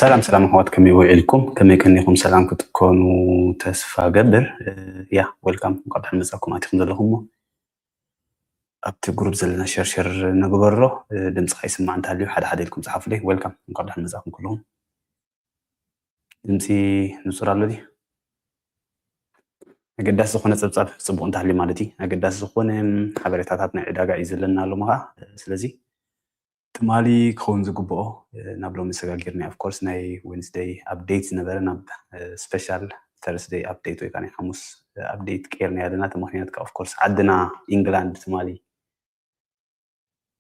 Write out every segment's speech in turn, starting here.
ሰላም ሰላም ኣሕዋት፣ ከመይ ውዒልኩም? ከመይ ቀኒኹም? ሰላም ክትኮኑ ተስፋ ገብር። እ፣ ያ፣ ዌልካም፣ እንኳዕ ደሓን መጻኩም። ኣቲኹም ዘለኹም እሞ ኣብቲ ግሩፕ ዘለና ሸር ሸር ንግበሮ። እ፣ ድምፂ ከይስማዕ እንተሃልዩ ሓደ ሓደ ኢልኩም ጸሓፉለይ። ዌልካም፣ እንኳዕ ደሓን መጻኩም ኩልኹም። ድምፂ ንጹር ኣሎ ድዩ? ኣገዳሲ ዝኾነ ጸብጻብ ጽቡቕ እንተሃልዩ ማለት እዩ። ኣገዳሲ ዝኾነ ሓበሬታታት ናይ ዕዳጋ እዩ ዘለና ሎሚ ኸዓ። ስለዚ ትማሊ ክኸውን ዝግብኦ፣ እ፣ ናብ ሎሚ ሰጋጊርና። ኦፍ ኮርስ ናይ ዌንስደይ ኣፕዴት ዝነበረ ናብ፣ እ፣ ስፔሻል ተርስደይ ኣፕዴት ወይ ከዓ ናይ ሓሙስ፣ እ፣ ኣፕዴት ቀይርና ኣለና። እቲ ምኽንያት ከዓ ኦፍ ኮርስ ዓድና ኢንግላንድ ትማሊ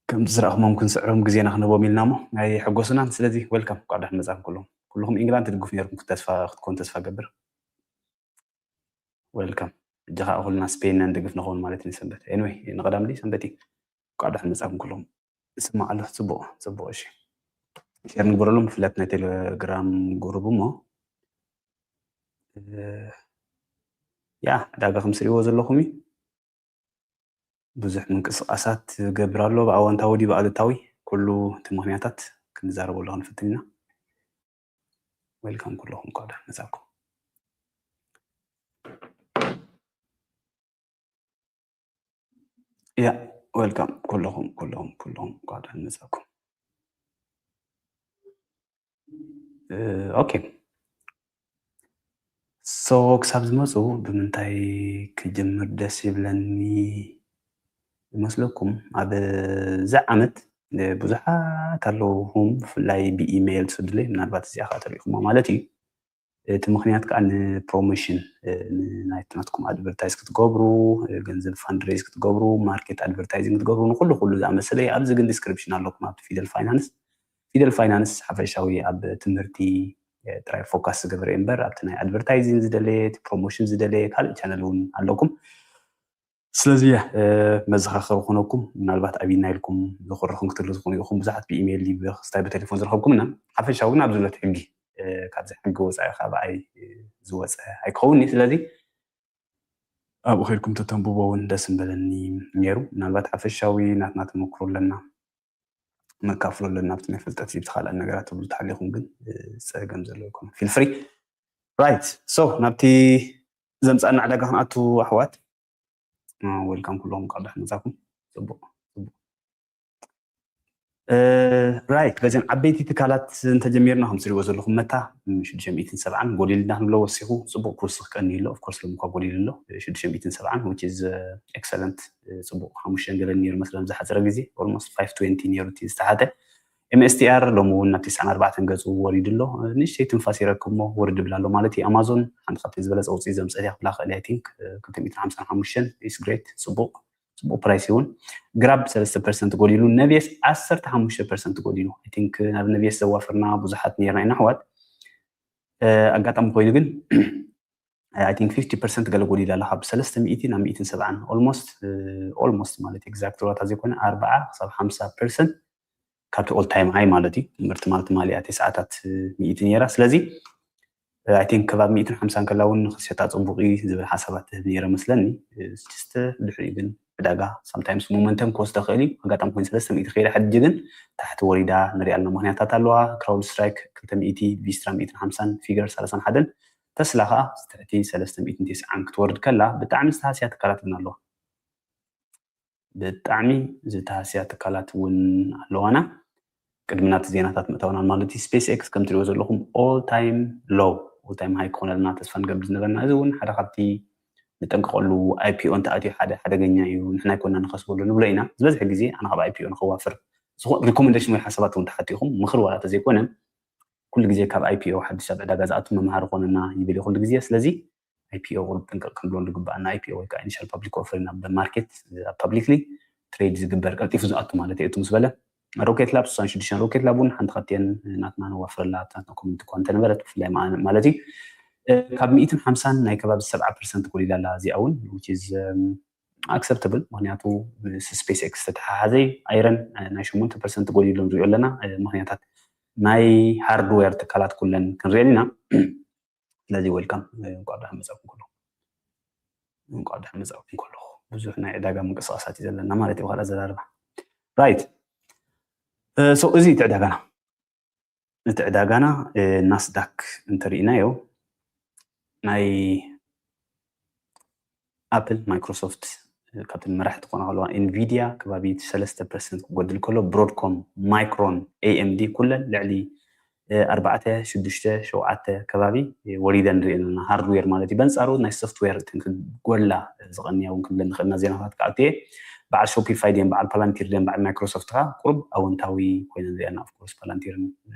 ከምቲ ዝረኣኹሞም ክንስዕሮም ግዜና ክንህቦም ኢልና እሞ ኣይሕጎሱናን። ስለዚ ዌልካም፣ እንኳዕ ደሓን መጻኹም ኩሎም። ኩልኹም ኢንግላንድ ትድግፉ ነይርኩም ተስፋ ክትኮኑ ተስፋ ገብር። ዌልካም። ሕጂ ከዓ ኩልና ስፔን ንድግፍ ንኸውን ማለት እዩ ንሰንበት። ኤኒዌይ፣ ንቐዳም ድዩ ሰንበት እዩ? እንኳዕ ደሓን መጻኹም ኩሎም። ይስማዕ ኣሎ። ጽቡቕ፣ ጽቡቕ። እሺ። ሼር ንግበረሎም ብፍላይ ናይ ቴሌግራም ግሩፕ እሞ፣ እ፣ ያ፣ ዕዳጋ ከም ትሪእዎ ዘለኹም እዩ። ብዙሕ ምንቅስቃሳት ይገብር ኣሎ፣ ብኣወንታዊ ድዩ ብኣሉታዊ? ኩሉ እቲ ምኽንያታት ክንዛረበሉ ክንፍትን ኢና። ዌልካም ኩለኹም፣ እንኳዕ ደሓን መጻኩም። ያ፣ ዌልካም ኩለኹም፣ ኩለኹም፣ ኩለኹም፣ እንኳዕ ደሓን መጻኩም። እ፣ ኦኬ። ሶ፣ ክሳብ ዝመጹ ብምንታይ ክጅምር ደስ ይብለኒ ይመስለኩም? ኣብ እዚ ዓመት፣ እ፣ ብዙሓት ኣለውኹም፣ ብፍላይ ብኢሜይል ትስዱለይ፣ ምናልባት እዚኣ ኸዓ ተሪእኹማ ማለት እዩ። እቲ ምኽንያት ከዓ ንፕሮሞሽን፣ እ፣ ንናይ ናትኩም ኣድቨርታይዝ ክትገብሩ፣ እ፣ ገንዘብ ፋንድሬዝ ክትገብሩ፣ ማርኬት ኣድቨርታይዚንግ ክትገብሩ፣ ንኹሉ ኩሉ ዝኣመሰለ እዩ። ኣብዚ ግን ዲስክሪፕሽን ኣለኩም፣ ኣብቲ ፊደል ፋይናንስ። ፊደል ፋይናንስ ሓፈሻዊ ኣብ ትምህርቲ፣ እ፣ ጥራይ ፎካስ ዝገበረ እዩ እምበር፣ ኣብቲ ናይ ኣድቨርታይዚንግ ዝደለየ፣ እቲ ፕሮሞሽን ዝደለየ ካልእ ቻነል እውን ኣለኩም። ስለዚ፣ እ፣ መዘኻኸሪ ክኾነኩም፣ ምናልባት ኣበይና ኢልኩም ዝኹርኹም ክትህሉ ትኾኑ ኢኹም። ብዙሓት ብኢሜይል ድዩ ብክስታይ ብቴሌፎን ዝረኸብኩምና፣ ሓፈሻዊ ግን ኣብ ዝሎት ሕጊ፣ እ፣ ካብዚ ሕጊ ወጻኢ ካብ ብኣይ፣ እ፣ ዝወጸ ኣይከውን እዩ። ስለዚ ኣብኡ ከይድኩም ተተንብቦ እውን ደስ ምበለኒ ነይሩ። ምናልባት ሓፈሻዊ ናትና ተመክሮ ኣለና፣ ነካፍሎ ኣለና ኣብቲ ናይ ፍልጠት ቲፕስ፣ ካልኣት ነገራት ትብሉ ተሃሊኹም ግን፣ እ፣ ጸገም ዘለዎ ኣይኮነን። ፊል ፍሪ። ራይት። ሶ፣ ናብቲ ዘምጻና ዕዳጋ ክንኣቱ ኣሕዋት። እ፣ ዌልካም ኩለኹም፣ እንኳዕ ደሓን መጻኩም። ጽቡቕ፣ ጽቡቕ። እ፣ ራይት፣ በዘን ዓበይቲ ትካላት እንተጀሚርና፣ ከም ትሪእዎ ዘለኹም መታ፣ ም፣ ሽዱሽተ ሚእትን ሰብዓን ጎዲልና ክንብሎ ወሲኹ፣ ጽቡቕ ኩርሲ ክቀንይ ኣሎ። ኦፍ ኮርስ ሎሚ እኳ ጎዲሉ ኣሎ። ሽዱሽተ ሚእትን ሰብዓን፣ which is፣ እ፣ excellent፣ እ፣ ጽቡቕ ሓሙሽተ ገለን ነይሩ መስለን ዝሓጸረ ግዜ፣ ኦልሞስት ፋይቭ ትዌንቲ ነይሩ እቲ ዝተሓተ። ኤም ኤስ ቲ ኣር ሎሚ እውን ናብ ተስዓን ኣርባዕተን ገጹ ወሪዱ ኣሎ። እ፣ ንእሽተይ ትንፋስ ይረክብ እሞ ወርድ ይብል ኣሎ ማለት እዩ። ኣማዞን ሓንቲ ካብተን ዝበለጸ ውጽኢት ዘምጸት እያ ክብላ ክእል እየ፣ I think፣ እ፣ ክልተ ሚእትን ሓምሳን ሓሙሽተን is great፣ ጽቡቕ። ጽቡቕ ፕራይስ ይውን። ግራብ ሰለስተ ፐርሰንት ጎዲሉ፣ ነብየስ ዓሰርተ ሓሙሽተ ፐርሰንት ጎዲሉ። I think ናብ ነብየስ ዘዋፈርና ብዙሓት ነይርና ኢና ኣሕዋት። እ፣ ኣጋጣሚ ኮይኑ ግን፣ I think ፊፍቲ ፐርሰንት ገለ ጎዲላ ኣላ፣ ካብ ሰለስተ ሚእቲ ናብ ሚእትን ሰብዓን፣ ኦልሞስት፣ እ፣ ኦልሞስት ማለት ኤግዛክት ዋታ ዘይኮነ ኣርብዓ ክሳብ ሓምሳ ፐርሰንት ካብቲ ኦል ታይም ሃይ ማለት እዩ። ትምህርቲ ማለት ማሊኣ ተስዓታት ሚእቲ ነይራ። ስለዚ፣ እ፣ I think ከባቢ ሚእትን ሓምሳን ከላ እውን ንኽሸጣ ጽቡቕ እዩ ዝብል ሓሳባት ትህብ ነይረ መስለኒ። እ፣ just ድሕሪኡ ግን ዕዳጋ ሳምታይምስ ሞመንተም ክወስዶ ይኽእል እዩ። ኣጋጣሚ ኮይኑ ሰለስተ ሚእቲ ከይዳ፣ ሕጂ ግን ታሕቲ ወሪዳ ንሪኣ ኣለና። ምኽንያታት ኣለዋ። ክራውድ ስትራይክ ክልተ ሚእቲ፣ ቪስትራ ሚእትን ሓምሳን፣ ፊገር ሰላሳን ሓደን፣ ተስላ ከኣ ትሕቲ ሰለስተ ሚእትን ተስዓን ክትወርድ ከላ፣ ብጣዕሚ ዝተሃስያ ትካላት እውን ኣለዋ። ብጣዕሚ ዝተሃስያ ትካላት እውን ኣለዋና። ቅድሚ ናብቲ ዜናታት ምእታውና ማለት እዩ፣ ስፔስ ኤክስ ከም ትሪእዎ ዘለኹም ኦል ታይም ሎው፣ ኦል ታይም ሃይ ክኾነልና ተስፋ ንገብር ዝነበርና። እዚ እውን ሓደ ካብቲ ንጠንቀቐሉ፣ ኣይ ፒ ኦ እንተኣትዩ ሓደ ሓደገኛ እዩ፣ ንሕና ኣይኮና ንኸስበሉ ንብሎ ኢና። ዝበዝሐ ግዜ ኣነ ካብ ኣይ ፒ ኦ ንኸዋፍር ዝኾ-፣ ሪኮመንዴሽን ወይ ሓሳባት እውን ተሓቲኹም፣ ምኽሪ ዋላ ተዘይኮነ፣ ኩሉ ግዜ ካብ ኣይ ፒ ኦ ሓድሽ ኣብ ዕዳጋ ዝኣቱ መምሃሪ ኮነና ይብል እዩ ኩሉ ግዜ። ስለዚ ኣይ ፒ ኦ ቁሩብ ጥንቅቕ ክንብሎ ዝግባኣና፣ ኣይ ፒ ኦ ወይ ከዓ ኢኒሻል ፓብሊክ ኦፈሪንግ ኣብ ማርኬት፣ ኣብ ፓብሊክሊ ትሬድ ዝግበር ቀልጢፉ ዝኣቱ ማለት እዩ። እቲ ምስ በለ ሮኬት ላብ ስሳን ሽዱሽተን ሮኬት ላብ እውን ሓንቲ ካብተን ናትና ነዋፍረላ ኣብቲ ናትና ኮሚኒቲ እኳ እንተነበረት ብፍላይ መኣ-፣ ማለት እዩ፣ እ፣ ካብ ሚእትን ሓምሳን ናይ ከባቢ ሰብዓ ፐርሰንት ጎዲላ ኣላ እዚኣ እውን፣ which is፣ እም፣ ኣክሰፕተብል፣ ምኽንያቱ ምስ ስፔስ ኤክስ ዝተተሓሓዘ ኣይረን፣ እ፣ ናይ ሸሞንተ ፐርሰንት ጎዲሉ ንሪኦ ኣለና። እ፣ ምኽንያታት ናይ ሃርድዌር ትካላት ኩለን ክንሪኤን ኢና። ስለዚ ዌልካም፣ እ፣ እንኳዕ ደሓን መጻኩም ኩሉ። እንኳዕ ደሓን መጻኩም ኩሉ። ብዙሕ ናይ ዕዳጋ ምንቅስቃሳት እዩ ዘለና ማለት እዩ፣ ብኻልእ ኣዘራርባ። ራይት። እ፣ ሶ እዚ እቲ ዕዳጋና። እቲ ዕዳጋና ናስዳክ እንተርኢናዮ ናይ ኣፕል፣ ማይክሮሶፍት ካብተን መራሕቲ ክኾና ከለዋ፣ ኢንቪድያ ከባቢ ሰለስተ ፐርሰንት ክጎድል ከሎ፣ ብሮድኮም፣ ማይክሮን፣ ኤኤምዲ ኩለን ልዕሊ ኣርባዕተ ሽዱሽተ ሸውዓተ ከባቢ ወሪደን ንሪኦ ኣለና። ሃርድዌር ማለት እዩ። በንጻሩ ናይ ሶፍትዌር እተን ክጎላ ዝቐንያ እውን ክንብለን ንኽእልና ዜናታት ክኣቱ እየ። በዓል ሾፒፋይ ድየን፣ በዓል ፓላንቲር ድየን፣ በዓል ማይክሮሶፍት ከ ቁሩብ ኣወንታዊ ኮይነን ንሪኣና። ኦፍኮርስ ፓላንቲርን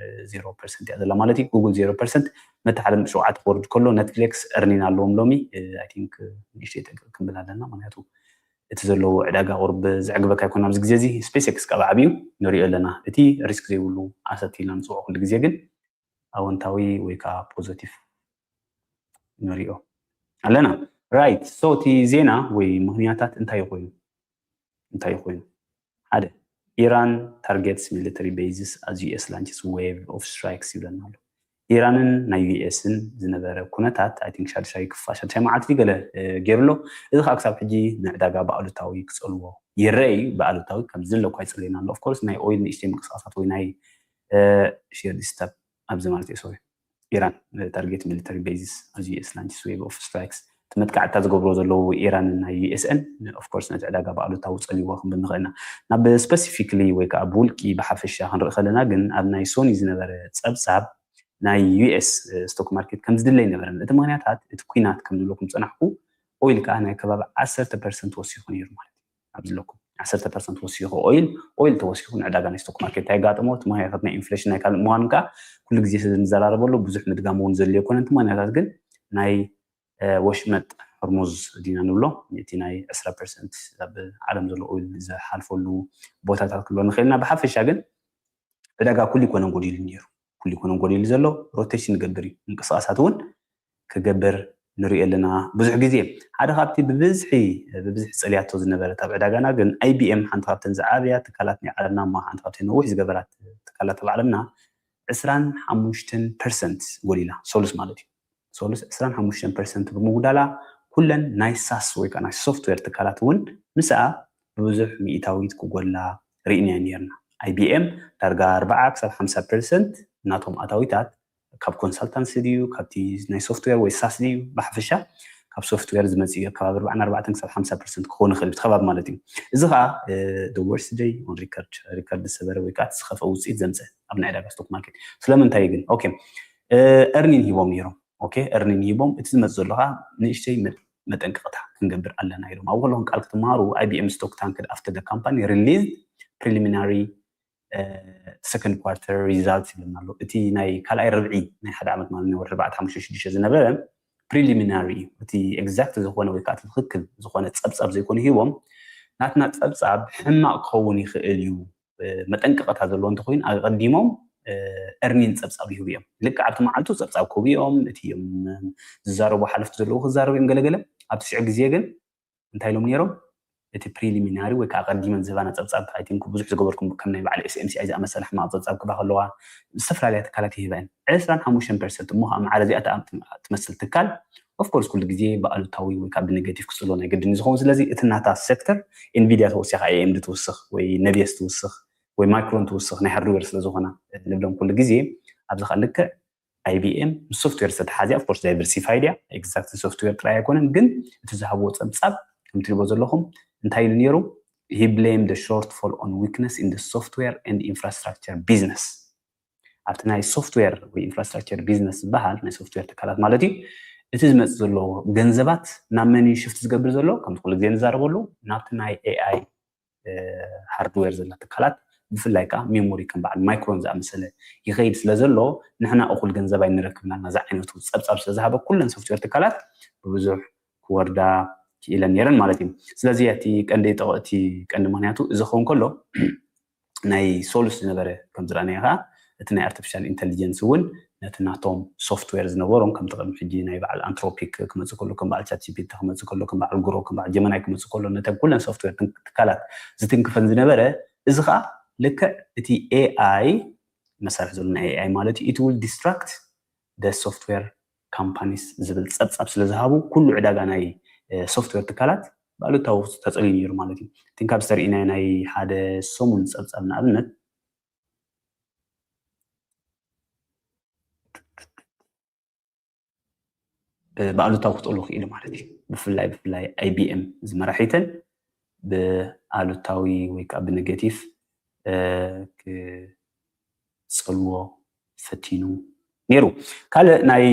ዜሮ ፐርሰንት እያ ዘላ ማለት እዩ። ጉግል ዜሮ ፐርሰንት፣ መታሓለም ሸውዓተ ክወርድ ከሎ ኔትፍሊክስ እርኒን ኣለዎም ሎሚ። ኣይ ቲንክ ንእሽተይ ጠንቅቕ ክንብል ኣለና፣ ምክንያቱ እቲ ዘለዎ ዕዳጋ ቁርብ ዘዕግበካ ኣይኮነ ኣብዚ ግዜ እዚ። ስፔስ ኤክስ ካብ ዓብዩ ንሪኦ ኣለና። እቲ ሪስክ ዘይብሉ ኣሰት ኢልና ንፅውዖ ኩሉ ግዜ ግን ኣወንታዊ ወይ ከዓ ፖዘቲቭ ንሪኦ ኣለና። ራይት። ሶ እቲ ዜና ወይ ምክንያታት እንታይ ኮይኑ እንታይ ኮይኑ ሓደ ኢራን ታርጌትስ ሚሊተሪ ቤዝስ ኣዝ ዩኤስ ላንችስ ዌቭ ኦፍ ስትራይክስ ይብለና ኣሎ። ኢራንን ናይ ዩኤስን ዝነበረ ኩነታት ኣይ ቲንክ ሻድሻይ ክፋ ሻድሻይ መዓልቲ ገለ ገይሩ ኣሎ። እዚ ከዓ ክሳብ ሕጂ ንዕዳጋ ብኣሉታዊ ክፀልዎ ይረአ እዩ። ብኣሉታዊ ከም ዝለኳ ይፅለየና ኣሎ። ኦፍኮርስ ናይ ኦይል ንእሽተይ ምንቅስቃሳት ወይ ናይ ሼር ዲስተብ ኣብዚ ማለት እዩ። ሶሪ ኢራን ታርጌት ሚሊተሪ ቤዝስ ኣዝ ዩኤስ ላንችስ ዌቭ ኦፍ ስትራይክስ፣ እቲ መጥቃዕትታት ዝገብሮ ዘለዉ ኢራን ናይ ዩኤስኤን ኦፍኮርስ ነቲ ዕዳጋ ብኣሉታዊ ፀልይዎ ክንብል ንኽእል ኢና። ናብ ስፐሲፊክሊ ወይ ከዓ ብውልቂ ብሓፈሻ ክንርኢ ከለና ግን ኣብ ናይ ሶኒ ዝነበረ ፀብፃብ ናይ ዩኤስ ስቶክ ማርኬት ከም ዝድለ ኣይነበረን። እቲ ምክንያታት እቲ ኩናት ከም ዝብለኩም ዝፀናሕኩ ኦይል ከዓ ናይ ከባቢ ዓሰርተ ፐርሰንት ወሲኹ ነይሩ ማለት እዩ። ኣብዚ ኣለኩም ዓሰርተ ፐርሰንት ወሲኹ ኦይል ኦይል ተወሲኹ ንዕዳጋ ናይ ስቶክ ማርኬት እንታይ ጋጥሞ እቲ ምክንያታት ናይ ኢንፍሌሽን ናይ ካልእ ምዃኑ ከዓ ኩሉ ግዜ ስለ ንዘራረበሉ ብዙሕ ምድጋም እውን ዘድልዮ ኣይኮነን። እቲ ምክንያታት ግን ናይ ወሽመጥ ሆርሙዝ ዲና ንብሎ እቲ ናይ ዕስራ ፐርሰንት ኣብ ዓለም ዘሎ ኦይል ዝሓልፈሉ ቦታታት ክንብሎ ንኽእል ኢና። ብሓፈሻ ግን ዕዳጋ ኩሉ ኣይኮነን ጎዲሉ ነይሩ። ኩሉ ኣይኮነን ጎዲሉ ዘሎ፣ ሮቴሽን ይገብር እዩ። ምንቅስቃሳት እውን ክገብር ንሪኦ ኣለና። ብዙሕ ግዜ ሓደ ካብቲ ብብዝሒ ብብዝሒ ፀልያቶ ዝነበረት ኣብ ዕዳጋና ግን ኣይቢኤም ሓንቲ ካብተን ዝዓበያ ትካላት ናይ ዓለምና እሞ ሓንቲ ካብተን ነዊሕ ዝገበራት ትካላት ኣብ ዓለምና ዕስራን ሓሙሽተን ፐርሰንት ጎዲላ፣ ሶሉስ ማለት እዩ። ሶሉስ ዕስራን ሓሙሽተን ፐርሰንት ብምጉዳላ ኩለን ናይ ሳስ ወይ ከዓ ናይ ሶፍትዌር ትካላት እውን ምስኣ ብብዙሕ ሚእታዊት ክጎድላ ርኢናዮ ነይርና። ኣይቢኤም ዳርጋ ኣርብዓ ክሳብ ሓምሳ ፐርሰንት ናቶም ኣታዊታት ካብ ኮንሳልታንሲ ድዩ ካብቲ ናይ ሶፍትዌር ወይ ሳስ ድዩ ብሓፈሻ ካብ ሶፍትዌር ዝመፅእ እዩ። ከባቢ ኣርባዓን ኣርባዕተን ክሳብ ሓምሳ ፐርሰንት ክኸውን ይኽእል እቲ ከባቢ ማለት እዩ። እዚ ከዓ the worst day on record፣ ሪከርድ ዝሰበረ ወይ ከዓ እቲ ዝኸፍአ ውፅኢት ዘምፀ ኣብ ናይ ዕዳጋ ስቶክ ማርኬት። ስለምንታይ ግን ኦኬ እርኒን ሂቦም ነይሮም። ኦኬ እርኒን ሂቦም እቲ ዝመፅእ ዘሎ ከዓ ንእሽተይ መጠንቀቕታ ክንገብር ኣለና ኢሎም ኣብኡ ከለኹም ቃል ክትመሃሩ። ኣይቢኤም ስቶክ ታንክድ ኣፍተር ደ ካምፓኒ ሪሊዝ ፕሪሊሚናሪ ሰኮንድ ኳርተር ሪዛልት ይብለና ኣሎ። እቲ ናይ ካልኣይ ርብዒ ናይ ሓደ ዓመት ማለት ናይ ወርሒ ኣርባዕተ ሓሙሽተ ሽዱሽተ ዝነበረ ፕሪሊሚናሪ እዩ። እቲ ኤግዛክት ዝኾነ ወይ ከዓ ትክክል ዝኾነ ፀብፃብ ዘይኮነ ሂቦም ናትና ፀብፃብ ሕማቕ ክኸውን ይኽእል እዩ መጠንቀቕታ ዘለዎ እንተኮይኑ ኣቀዲሞም እርኒን ፀብፃብ ይህቡ እዮም። ልክዕ ኣብቲ መዓልቱ ፀብፃብ ክህቡ እዮም። እቲ እዮም ዝዛረቡ ሓለፍቲ ዘለዉ ክዛረቡ እዮም ገለገለ ኣብቲ ሽዑ ግዜ ግን እንታይ ኢሎም ነይሮም? እቲ ፕሪሊሚናሪ ወይ ከዓ ኣቐዲመን ዝህባና ፀብፃብ ኣይ ቲንክ ብዙሕ ዝገበርኩም ከም ናይ በዓል ኤስኤምሲኣይ ዝኣመሰለ ሕማቕ ፀብፃብ ክባ ከለዋ ዝተፈላለያ ትካላት ይህባ እየን። ዕስራን ሓሙሽተን ፐርሰንት እሞ ከዓ መዓረ እዚኣ ትመስል ትካል ኦፍኮርስ ኩሉ ግዜ ብኣሉታዊ ወይ ከዓ ብኔጌቲቭ ክፅሎ ናይ ግድን እዩ ዝኸውን። ስለዚ እቲ ናታ ሴክተር ኤንቪድያ ተወሲኻ ኤኤምዲ ትውስኽ ወይ ነቢየስ ትውስኽ ወይ ማይክሮን ትውስኽ ናይ ሃርድዌር ስለዝኾና ንብሎም ኩሉ ግዜ ኣብዚ ከዓ ልክዕ ኣይቢኤም ምስ ሶፍትዌር ዝተተሓዘ ኦፍኮርስ ዳይቨርሲፋይድ እያ። ኤግዛክት ሶፍትዌር ጥራይ ኣይኮነን ግን እቲ ዝሃብዎ ፀብፃብ ከም ትሪቦ ዘለኹም እንታይ ኢሉ ነይሩ? He blamed the shortfall on weakness in the software and infrastructure business። ኣብቲ ናይ ሶፍትዌር ወይ ኢንፍራስትራክቸር ቢዝነስ ዝበሃል ናይ ሶፍትዌር ትካላት ማለት እዩ። እቲ ዝመፅእ ዘሎ ገንዘባት ናብ መን እዩ ሽፍት ዝገብር ዘሎ? ከምቲ ኩሉ ግዜ ንዛረበሉ ናብቲ ናይ ኤኣይ ሃርድዌር ዘላ ትካላት ብፍላይ ከዓ ሜሞሪ ከም በዓል ማይክሮን ዝኣመሰለ ይኸይድ ስለ ዘሎ ንሕና እኹል ገንዘብ ኣይንረክብና ነዚ ዓይነቱ ፀብፃብ ስለ ዝሃበ ኩለን ሶፍትዌር ትካላት ብብዙሕ ክወርዳ ክኢለን ነይረን ማለት እዩ። ስለዚ እቲ ቀንዲ ጠቐ- እቲ ቀንዲ ምክንያቱ እዚ ክኸውን ከሎ ናይ ሶሉስ ዝነበረ ከም ዝረኣናዮ ከዓ እቲ ናይ ኣርቲፊሻል ኢንተሊጀንስ እውን ነቲ ናቶም ሶፍትዌር ዝነበሮም ከምቲ ቅድሚ ሕጂ ናይ በዓል ኣንትሮፒክ ክመፅእ ከሎ ከም በዓል ቻት ጂፒቲ ክመፅእ ከሎ ከም በዓል ግሮ ከም በዓል ጀመናይ ክመፅእ ከሎ ነተን ኩለን ሶፍትዌር ትካላት ዝትንክፈን ዝነበረ እዚ ከዓ ልክዕ እቲ ኤኣይ መሳርሒ ዘሎ ናይ ኤኣይ ማለት እዩ it will distract the software companies ዝብል ፀብፃብ ስለ ዝሃቡ ኩሉ ዕዳጋ ናይ ሶፍትዌር ትካላት ብኣሉታዊ ተፀልዩ ነይሩ ማለት እዩ። ቲንክ ኣብ ዝተርእናዮ ናይ ሓደ ሰሙን ፀብፃብ ንኣብነት ብኣሉታዊ ክጥሉ ክኢሉ ማለት እዩ። ብፍላይ ብፍላይ ኣይቢኤም ዝመራሒተን ብኣሉታዊ ወይ ከዓ ብነጌቲቭ ክፀልዎ ፈቲኑ ነይሩ። ካልእ ናይ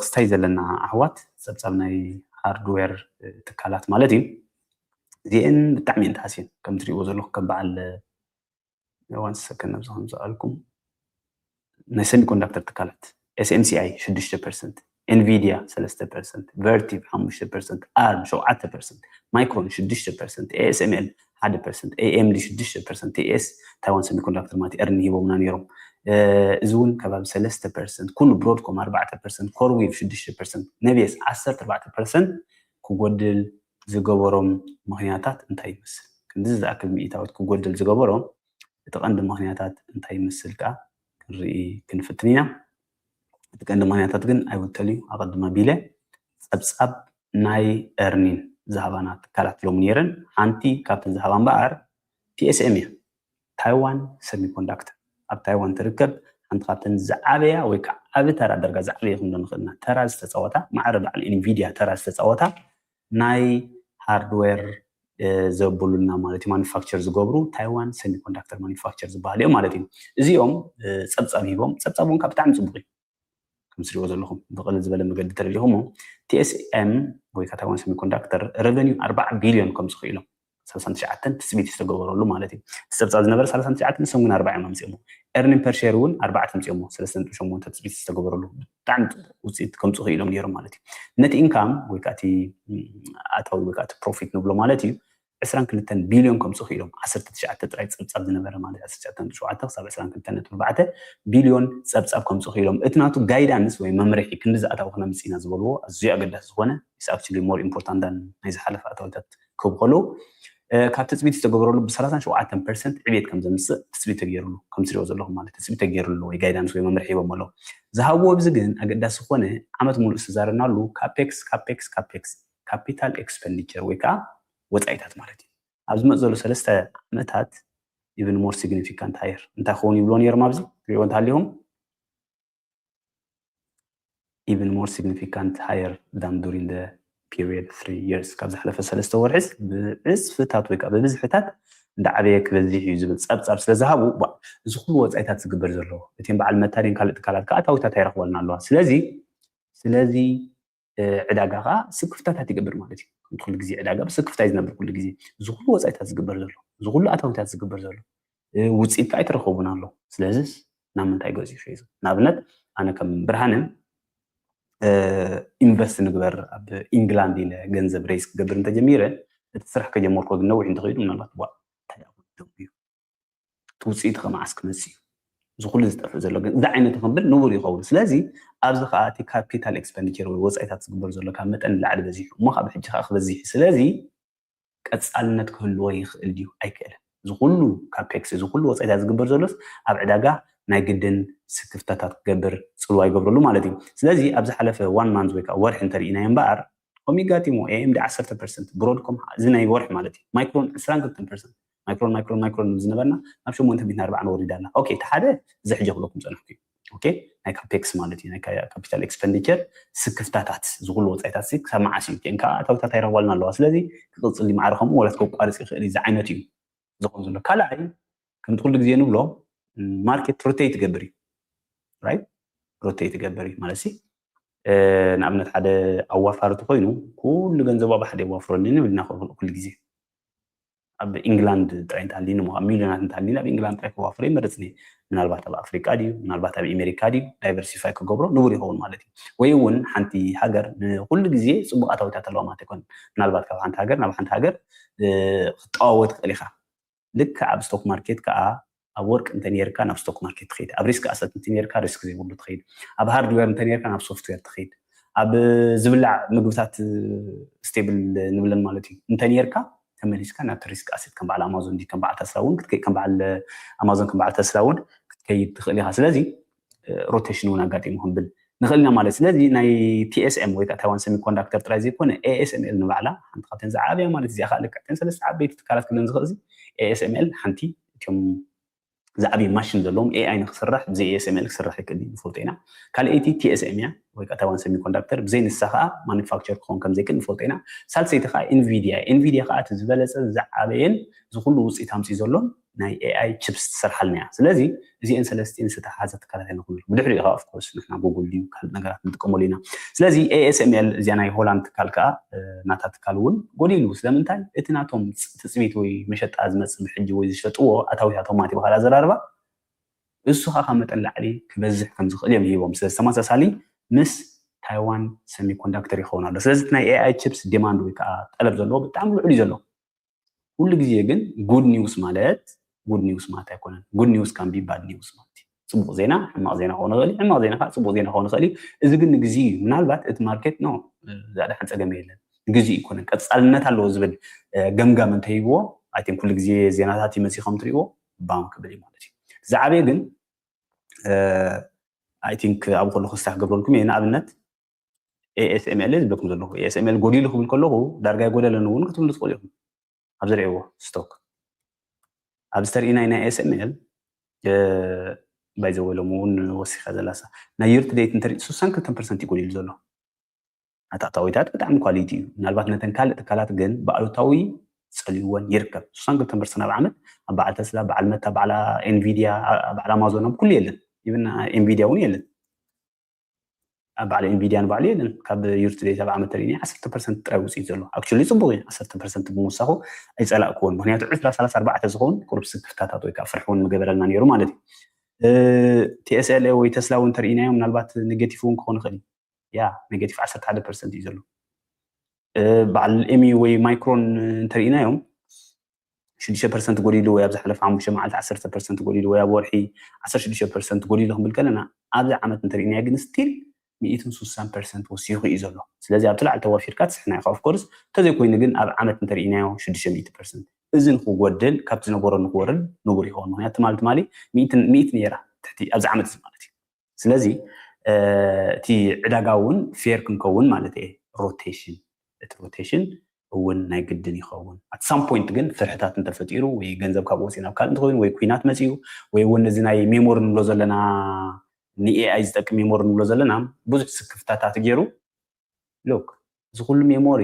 ክስታይ ዘለና ኣሕዋት ፀብፃብ ናይ ሃርድዌር ትካላት ማለት እዩ። እዚአን ብጣዕሚ እየን ተሃስየን ከም ትሪእዎ ዘለኹም ከም በዓል ዋን ሰከንድ ኣብዚ ከም ዝኣልኩም ናይ ሰሚኮንዳክተር ትካላት ኤስኤምሲኣይ ሽዱሽተ ፐርሰንት፣ ኤንቪድያ ሰለስተ ፐርሰንት፣ ቨርቲቭ ሓሙሽተ ፐርሰንት፣ ኣርም ሸውዓተ ፐርሰንት፣ ማይክሮን ሽዱሽተ ፐርሰንት፣ ኤኤስኤምኤል ሓደ ፐርሰንት፣ ኤኤምዲ ሽዱሽተ ፐርሰንት፣ ቲኤስ ታይዋን ሰሚኮንዳክተር ማለት ኤርን ሂቦምና ነይሮም። እዚ እውን ከባቢ ሰለስተ ፐርሰንት፣ ኩሉ ብሮድኮም ኣርባዕተ ፐርሰንት፣ ኮርዌቭ ሽዱሽተ ፐርሰንት፣ ነቤስ ዓሰርተ ኣርባዕተ ፐርሰንት ክጎድል ዝገበሮም ምኽንያታት እንታይ ይመስል? ክንድዚ ዝኣክል ሚእታዊት ክጎድል ዝገበሮም እቲ ቀንዲ ምኽንያታት እንታይ ይመስል ከዓ ክንርኢ ክንፍትን ኢና። እቲ ቀንዲ ምኽንያታት ግን ኣይውተል እዩ ኣቐድመ ቢለ ጸብጻብ ናይ ኤርኒን ዝሃባና ትካላት ሎም ነይረን። ሓንቲ ካብተን ዝሃባ እምበኣር ቲኤስኤም እያ። ታይዋን ሰሚኮንዳክተር ኣብ ታይዋን ትርከብ። ሓንቲ ካብተን ዝዓበያ ወይ ከዓ ዓቢ ተራ ደርጋ ዝዓበየ ክንዶ ንኽእልና ተራ ዝተፃወታ ማዕረ በዓል ኢንቪድያ ተራ ዝተፃወታ ናይ ሃርድዌር ዘብሉልና ማለት እዩ ማኑፋክቸር ዝገብሩ ታይዋን ሰሚኮንዳክተር ማኑፋክቸር ዝበሃል እዮም ማለት እዩ። እዚኦም ፀብፃብ ሂቦም ፀብፃብ እውን ካብ ብጣዕሚ ፅቡቅ እዩ። ከም ትሪእዎ ዘለኹም ብቐለል ዝበለ መገዲ ተረዲኹሞ ቲኤስኤም ወይ ከዓ ታይዋን ሰሚኮንዳክተር ረቨኒዩ ኣርባዓ ቢልዮን ከምፅኡ ኢሎም ሰላሳን ትሽዓተን ትፅቢት ዝተገበረሉ ማለት እዩ። እቲ ፀብፃብ ዝነበረ ሰላሳን ትሽዓተን ንሶም ግን ኣርባዓ እዮም ኣምፅኦሞ። ኤርኒን ፐርሼር እውን ኣርባዕተ ኣምፅኦሞ ሰለስተ ነጥቢ ሸሞንተ ትፅቢት ዝተገበረሉ ብጣዕሚ ውፅኢት ከምፅኡ ኢሎም ነይሮም ማለት እዩ። ነቲ ኢንካም ወይ ከዓ እቲ ኣታዊ ወይ ከዓ እቲ ፕሮፊት ንብሎ ማለት እዩ ዕስራን ክልተን ቢልዮን ከምፅኡ ኢሎም ዓሰርተ ትሽዓተ ጥራይ ፀብፃብ ዝነበረ ማለት ዓሰርተ ትሽዓተ ነጥቢ ሸውዓተ ክሳብ ዕስራን ክልተን ነጥቢ ኣርባዕተ ቢልዮን ፀብፃብ ከምፅኡ ኢሎም እቲ ናቱ ጋይዳንስ ወይ መምርሒ ክንዲ ዝኣታዊ ክነምፅእ ኢና ዝበልዎ ኣዝዩ ኣገዳሲ ዝኾነ is actually more important than ናይ ዝሓለፈ ኣታዊታት ክህቡ ከለዉ ካብ ትፅቢት ዝተገበረሉ ብ ሰላሳን ሸውዓተን ፐርሰንት ዕብየት ከም ዘምፅእ ትፅቢት ተገይሩሉ ከም ትሪኦ ዘለኹም ማለት ትፅቢት ተገይሩሉ ወይ ጋይዳንስ ወይ መምርሒ ሂቦም ኣለዉ። ዝሃብዎ ኣብዚ ግን ኣገዳሲ ዝኾነ ዓመት ሙሉእ ዝተዛረብናሉ ካፔክስ ካፔክስ ካፔክስ ካፒታል ኤክስፐንዲቸር ወይ ከዓ ወፃኢታት ማለት እዩ። ኣብ ዝመፅ ዘሎ ሰለስተ ዓመታት even more significant higher እንታይ ክኸውን ይብሎ ነይሮም ኣብዚ ትሪእዎ እንተሃሊኹም even more significant higher than during the period three years ካብ ዝሓለፈ ሰለስተ ወርሒስ ብዕፅፍታት ወይ ከዓ ብብዝሕታት እንዳዓበየ ክበዝሕ እዩ ዝብል ፀብፃብ ስለ ዝሃቡ እዚ ኩሉ ወፃኢታት ዝግበር ዘሎ እቲን በዓል መታደን ካልእ ትካላት ከዓ ኣታዊታት ኣይረኽበልና ኣለዋ ስለዚ ስለዚ ዕዳጋ ከዓ ስክፍታታት ይገብር ማለት እዩ። ከምቲ ኩሉ ግዜ ዕዳጋ ብስክፍታ እዩ ዝነብር ኩሉ ግዜ እዚ ኩሉ ወፃኢታት ዝግበር ዘሎ እዚ ኩሉ ኣታዊታት ዝግበር ዘሎ ውፅኢት ከዓ ኣይተረኸቡን ኣሎ። ስለዚስ ናብ ምንታይ ገፂ ሒዙ ንኣብነት ኣነ ከም ብርሃነ ኢንቨስት ንግበር ኣብ ኢንግላንድ ኢለ ገንዘብ ሬይዝ ክገብር እንተጀሚረ እቲ ስራሕ ከጀመርኮ ግን ነዊሕ እንተኸይዱ ምናልባት ዋ እንታይ ደኣ እዩ እቲ ውፅኢት ከመዓስ ክመፅእ እዩ እዚ ኩሉ ዝጠፍእ ዘሎ ግን እዚ ዓይነት ክንብል ንቡር ይኸውን ስለዚ ኣብዚ ከዓ እቲ ካፒታል ኤክስፐንዲቸር ወይ ወፃኢታት ዝግበር ዘሎ ካብ መጠን ንላዕሊ በዚሑ እሞ ካብ ሕጂ ከዓ ክበዝሕ እዩ ስለዚ ቀፃልነት ክህልዎ ይኽእል ድዩ ኣይክእልን እዚ ኩሉ ካፔክስ እዚ ኩሉ ወፃኢታት ዝግበር ዘሎስ ኣብ ዕዳጋ ናይ ግድን ስክፍታታት ክገብር ፅልዋ ይገብረሉ ማለት እዩ ስለዚ ኣብ ዝሓለፈ ዋን ማንዝ ወይ ከዓ ወርሒ እንተርኢናዮ እምበኣር ኮም ይጋጢሞ ኤኤምዲ ዓሰርተ ፐርሰንት ብሮድኮም እዚ ናይ ወርሒ ማለት እዩ ማይክሮን ዕስራን ክልተን ፐርሰንት ማይክሮን ማይክሮን ማይክሮን ዝነበርና ናብ ሸሞንተ ሚእትን ኣርባዓን ወሪዳ ኣላ ኦኬ እቲ ሓደ እዚ ሕጂ ክብለኩም ፀናሕኩ እዩ ኦኬ ናይ ካፔክስ ማለት እዩ ናይ ካፒታል ኤክስፐንዲቸር ስክፍታታት ዝኩሉ ወፃኢታት ሲ ክሳብ መዓስ እዩ ን ከዓ ኣታዊታት ኣይረኽባልና ኣለዋ ስለዚ ክቅፅል ማዕረ ከምኡ ወላ ከቋርፅ ይኽእል እዩ ዝዓይነት እዩ ዝኸውን ዘሎ ካልኣይ ከምቲ ኩሉ ግዜ ንብሎ ማርኬት ሮቴት ትገብር እዩ ራይት ሮቴት ትገብር እዩ ማለት ሲ ንኣብነት ሓደ ኣዋፋሪ ተኮይኑ ኩሉ ገንዘቡ ኣብ ሓደ የዋፍረሉ ንብል ኢና ኩሉ ግዜ ኣብ ኢንግላንድ ጥራይ እንተሃሊኒ ሞ ኣብ ሚልዮናት እንተሃሊኒ ኣብ ኢንግላንድ ጥራይ ከዋፍሮ ይመርጽኒ ምናልባት ኣብ ኣፍሪቃ ድዩ ምናልባት ኣብ ኣሜሪካ ድዩ ዳይቨርሲፋይ ክገብሮ ንቡር ይኸውን ማለት እዩ ወይ እውን ሓንቲ ሃገር ንኩሉ ግዜ ፅቡቅ ኣታዊታት ኣለዋ ማለት ኣይኮን ምናልባት ካብ ሓንቲ ሃገር ናብ ሓንቲ ሃገር ክትጠዋወ ትኽእል ኢኻ ልክዕ ኣብ ስቶክ ማርኬት ከዓ ኣብ ወርቂ እንተ ነርካ ናብ ስቶክ ማርኬት ትኸይድ ኣብ ሪስክ ኣሰት እንተ ነርካ ሪስክ ዘይብሉ ትኸይድ ኣብ ሃርድዌር እንተ ነርካ ናብ ሶፍትዌር ትኸይድ ኣብ ዝብላዕ ምግብታት ስቴብል ንብለን ማለት እዩ እንተ ነርካ ተመሊስካ ናብቲ ሪስክ ኣሰት ከም በዓል ኣማዞን ከም በዓል ተስላ እውን ክትከይድ ከም በዓል ኣማዞን ከም በዓል ተስላ እውን ክትከይድ ትኽእል ኢኻ ስለዚ ሮቴሽን እውን ኣጋጢሙ ክንብል ንኽእል ኢና ማለት ስለዚ ናይ ቲኤስኤም ወይ ከዓ ታይዋን ሰሚኮንዳክተር ጥራይ ዘይኮነ ኤኤስኤምኤል ንባዕላ ሓንቲ ካብተን ዝዓበያ ማለት እዚኣ ከዓ ልክዕተን ሰለስተ ዓበይቲ ትካላት ክብለን ዝኽእል እዚ ኤኤስኤምኤል ሓንቲ እቲኦም ዝዓበየ ማሽን ዘለዎም ኤኣይ ንክስራሕ ብዘይ ኤስኤምኤል ክስራሕ ይክእል እዩ ንፈልጦ ኢና። ካልኣይቲ ቲኤስኤም እያ ወይ ከዓ ታይዋን ሰሚኮንዳክተር፣ ብዘይ ንሳ ከዓ ማኑፋክቸር ክኸውን ከም ዘይክእል ንፈልጦ ኢና። ሳልሰይቲ ከዓ ኤንቪዲያ። ኤንቪዲያ ከዓ እቲ ዝበለፀ ዝዓበየን ዝኩሉ ውፅኢት ኣምፅኡ ዘሎን ናይ ኤኣይ ችፕስ ትሰርሓልና እያ። ስለዚ እዚአን ሰለስቲአን ዝተተሓሓዘ ትካላት ኣይንኹን። ብድሕሪኡ ከዓ ኦፍኮርስ ንሕና ጉግል ድዩ ካልእ ነገራት ንጥቀመሉ ኢና። ስለዚ ኤኤስኤምኤል እዚኣ ናይ ሆላንድ ትካል ከዓ ናታ ትካል እውን ጎዲሉ። ስለምንታይ? እቲ ናቶም ትፅቢት ወይ መሸጣ ዝመፅእ ብሕጂ ወይ ዝሸጥዎ ኣታዊታቶም ማለት ይበሃል ኣዘራርባ እሱ ከዓ ካብ መጠን ላዕሊ ክበዝሕ ከም ዝኽእል እዮም ሂቦም። ስለዚ ተመሳሳሊ ምስ ታይዋን ሰሚኮንዳክተር ይኸውን ኣሎ። ስለዚ ናይ ኤኣይ ችፕስ ዲማንድ ወይ ከዓ ጠለብ ዘለዎ ብጣዕሚ ልዑል እዩ ዘሎ። ኩሉ ግዜ ግን ጉድ ኒውስ ማለት ጉድ ኒውስ ማለት ኣይኮነን። ጉድ ኒውስ ካን ቢ ባድ ኒውስ ማለት እዩ። ፅቡቅ ዜና ሕማቅ ዜና ክኸውን ይኽእል እዩ። ሕማቅ ዜና ከዓ ፅቡቅ ዜና ክኸውን ይኽእል እዩ። እዚ ግን ንግዜ እዩ። ምናልባት እቲ ማርኬት ኖ ዝያዳ ሓን ፀገም የለን፣ ንግዜ ይኮነን፣ ቀፃልነት ኣለዎ ዝብል ገምጋም እንተሂብዎ ኣይን ኩሉ ግዜ ዜናታት ይመፅእ ከም ትሪእዎ ባም ክብል እዩ ማለት እዩ። ዝዓበየ ግን ኣይ ቲንክ ኣብ ከለኩ ክስታክ ገብረልኩም እየ። ንኣብነት ኤኤስኤምኤል ዝብለኩም ዘለኹ ኤኤስኤምኤል ጎዲሉ ክብል ከለኹ ዳርጋ ኣይጎደለን እውን ክትብሉ ትኽእሉ ኢኹም። ኣብ ዝርእዎ ስቶክ ኣብ ዝተርእናይ ናይ ኤስኤምኤል ባይዘወሎም እውን ወሲኻ ዘላሳ ናይ ዩርት ዴት እንተ ስሳን ክልተን ፐርሰንት ይጎዲሉ ዘሎ ኣታእታዊታት ብጣዕሚ ኳሊቲ እዩ። ምናልባት ነተን ካልእ ትካላት ግን ብኣሉታዊ ፀልይወን ይርከብ። ስሳን ክልተን ፐርሰንት ኣብ ዓመት ኣብ በዓል ተስላ፣ በዓል መታ፣ በዓል ኤንቪዲያ፣ በዓል ኣማዞን ኣብ ኩሉ የለን። ኢብን ኤንቪዲያ እውን የለን። ኣብ በዓል ኤንቪዲያ ንባዕሉ የለን። ካብ ዩርት ዴት ኣብ ዓመት ተርእኒ ዓሰርተ ፐርሰንት ጥራይ ውፅኢት ዘሎ። ኣክቹሊ ፅቡቅ እዩ። ዓሰርተ ፐርሰንት ብምውሳኹ ኣይፀላእክዎን። ምክንያቱ ዕስራ፣ ሰላሳ፣ ኣርባዕተ ዝኸውን ቁሩብ ስክፍታታት ወይ ከዓ ፍርሒ እውን ምገበረልና ነይሩ ማለት እዩ። ቲኤስኤልኤ ወይ ተስላ እውን ተርእናዮ ምናልባት ኔጌቲቭ እውን ክኾን ይኽእል እዩ። ያ ኔጌቲቭ ዓሰርተ ሓደ ፐርሰንት እዩ ዘሎ። በዓል ኤሚ ወይ ማይክሮን እንተርእናዮም ሽዱሽተ ፐርሰንት ጎዲሉ ወይ ኣብ ዝሓለፈ ሓሙሽተ መዓልቲ ዓሰርተ ፐርሰንት ጎዲሉ ወይ ኣብ ወርሒ ዓሰርተ ሽዱሽተ ፐርሰንት ጎዲሉ ክንብል ከለና ኣብዚ ዓመት እንተርእናዮ ግን ስቲል ሚእትን ስሳን ፐርሰንት ወሲኹ እዩ ዘሎ። ስለዚ ኣብቲ ላዕሊ ተዋፊርካ ትስሕና ኢኻ። ኦፍኮርስ እንተዘይኮይኑ ግን ኣብ ዓመት እንተርእናዮ ሽዱሽተ ሚእቲ ፐርሰንት እዚ ንክጎድል ካብቲ ዝነበሮ ንክወርድ ንቡር ይኸውን። ምክንያቱ ትማሊ ትማሊ ሚእቲ ነይራ ትሕቲ ኣብዚ ዓመት እዚ ማለት እዩ። ስለዚ እቲ ዕዳጋ እውን ፌር ክንከውን ማለት እየ። ሮቴሽን እቲ ሮቴሽን እውን ናይ ግድን ይኸውን። ኣት ሳም ፖይንት ግን ፍርሕታት እንተፈጢሩ ወይ ገንዘብ ካብ ወፂ ናብ ካልእ እንተኮይኑ ወይ ኩናት መፂኡ ወይ እውን እዚ ናይ ሜሞሪ ንብሎ ዘለና ንኤኣይ ዝጠቅም ሜሞሪ ንብሎ ዘለና ብዙሕ ስክፍታታት ገይሩ ሎክ እዚ ኩሉ ሜሞሪ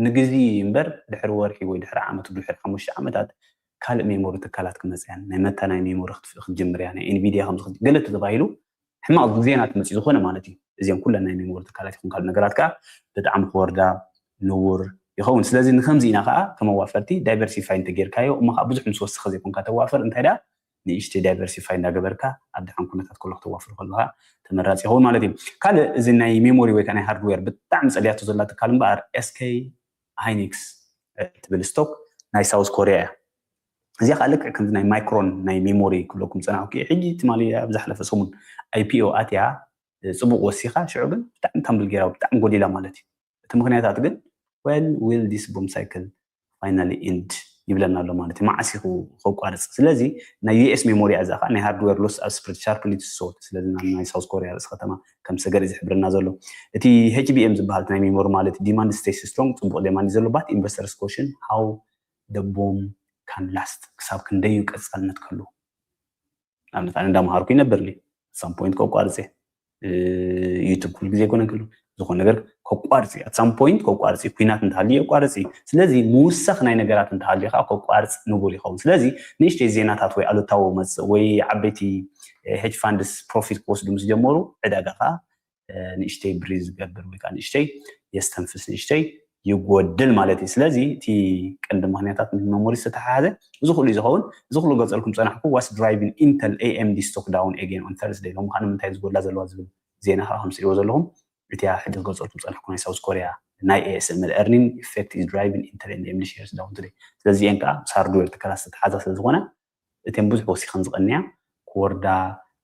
ንግዜ እምበር ድሕሪ ወርሒ ወይ ድሕሪ ዓመት ድሕሪ ሓሙሽተ ዓመታት ካልእ ሜሞሪ ትካላት ክመፅያን ናይ መታ ናይ ሜሞሪ ክትፍእ ክትጅምር እያ ናይ ኤንቪዲያ ከምዚ ገለ ተባሂሉ ሕማቕ ዜና ትመፅእ ዝኾነ ማለት እዩ። እዚኦም ኩለን ናይ ሜሞሪ ትካላት ይኹን ካልእ ነገራት ከዓ ብጣዕሚ ክወርዳ ንቡር ይኸውን። ስለዚ ንከምዚ ኢና ከዓ ከም ኣዋፈርቲ ዳይቨርሲፋይ እንተጌርካዮ እሞ ከዓ ብዙሕ ምስ ወሰኸ ዘይኮንካ ተዋፈር እንታይ ደኣ ንእሽተይ ዳይቨርሲፋይ እንዳገበርካ ኣብ ደሓን ኩነታት ከሎ ክተዋፍር ከለካ ተመራፂ ይኸውን ማለት እዩ። ካልእ እዚ ናይ ሜሞሪ ወይ ከዓ ናይ ሃርድዌር ብጣዕሚ ፀልያቶ ዘላ ትካል እምበኣር ኤስኬ ሃይኒክስ ትብል ስቶክ ናይ ሳውዝ ኮሪያ እያ። እዚኣ ከዓ ልክዕ ከምዚ ናይ ማይክሮን ናይ ሜሞሪ ክብለኩም ፀናሕኩ ሕጂ ትማሊ ኣብ ዝሓለፈ ሰሙን ኣይፒኦ ኣትያ ፅቡቅ ወሲካ ሽዑ ግን ብጣዕሚ ታምብል ገይራ ብጣዕሚ ጎዲላ ማለት እዩ። እቲ ምክንያታት ግን well will this boom cycle finally end ይብለና ኣሎ ማለት እዩ። መዓስ እዩ ከቋርፅ? ስለዚ ናይ ዩኤስ ሜሞሪ እዛ ከዓ ናይ ሃርድዌር ሎስ ኣብ ስፕሪት ሻርፕሊ ትሶት ስለዚ ናብ ናይ ሳውዝ ኮሪያ ርእሲ ከተማ ከም ሰገር እዩ ዝሕብረና ዘሎ። እቲ ኤችቢኤም ዝበሃል ናይ ሜሞሪ ማለት demand stays strong ፅቡቅ ዴማንድ ዘሎ but investors caution how the boom can last ክሳብ ክንደዩ ቀፃልነት ከሉ ኣብነት ኣነ እንዳመሃርኩ ይነብር ሊ ሳም ፖይንት ከቋርፅ ዩቱብ ኩሉ ግዜ ይኮነ ክሉ ዝኾነ ነገር ከቋርፅ እዩ ኣት ሳም ፖይንት ከቋርፅ እዩ ኩናት እንተሃልዩ የቋርፅ እዩ ስለዚ ምውሳኽ ናይ ነገራት እንተሃልዩ ከዓ ከቋርፅ ንቡር ይኸውን ስለዚ ንእሽተይ ዜናታት ወይ ኣሉታዊ መፅእ ወይ ዓበይቲ ሄጅ ፋንድስ ፕሮፊት ክወስዱ ምስ ጀመሩ ዕዳጋ ከዓ ንእሽተይ ብሪዝ ዝገብር ወይ ከዓ ንእሽተይ የስተንፍስ ንእሽተይ ይጎድል ማለት እዩ ስለዚ እቲ ቀንዲ ምክንያታት ሜሞሪ ዝተተሓሓዘ እዚ ኩሉ እዩ ዝኸውን እዚ ኩሉ ገልፀልኩም ፀናሕኩ was driving Intel A M D stock down again on Thursday ሎም ከዓ ንምንታይ ዝጎድላ ዘለዋ ዝብል ዜና ከዓ ከም ትሪእዎ ዘለኹም እቲያ ሕጂ ዝገልፀልኩም ፀናሕኩ ናይ ሳውዝ ኮሪያ ናይ ASML earning effect is driving Intel and A M D shares down today ስለዚ እየን ከዓ ምስ ሃርድዌር ትካላት ዝተተሓሓዛ ስለዝኮነ እተን ብዙሕ ወሲኸን ዝቐንያ ክወርዳ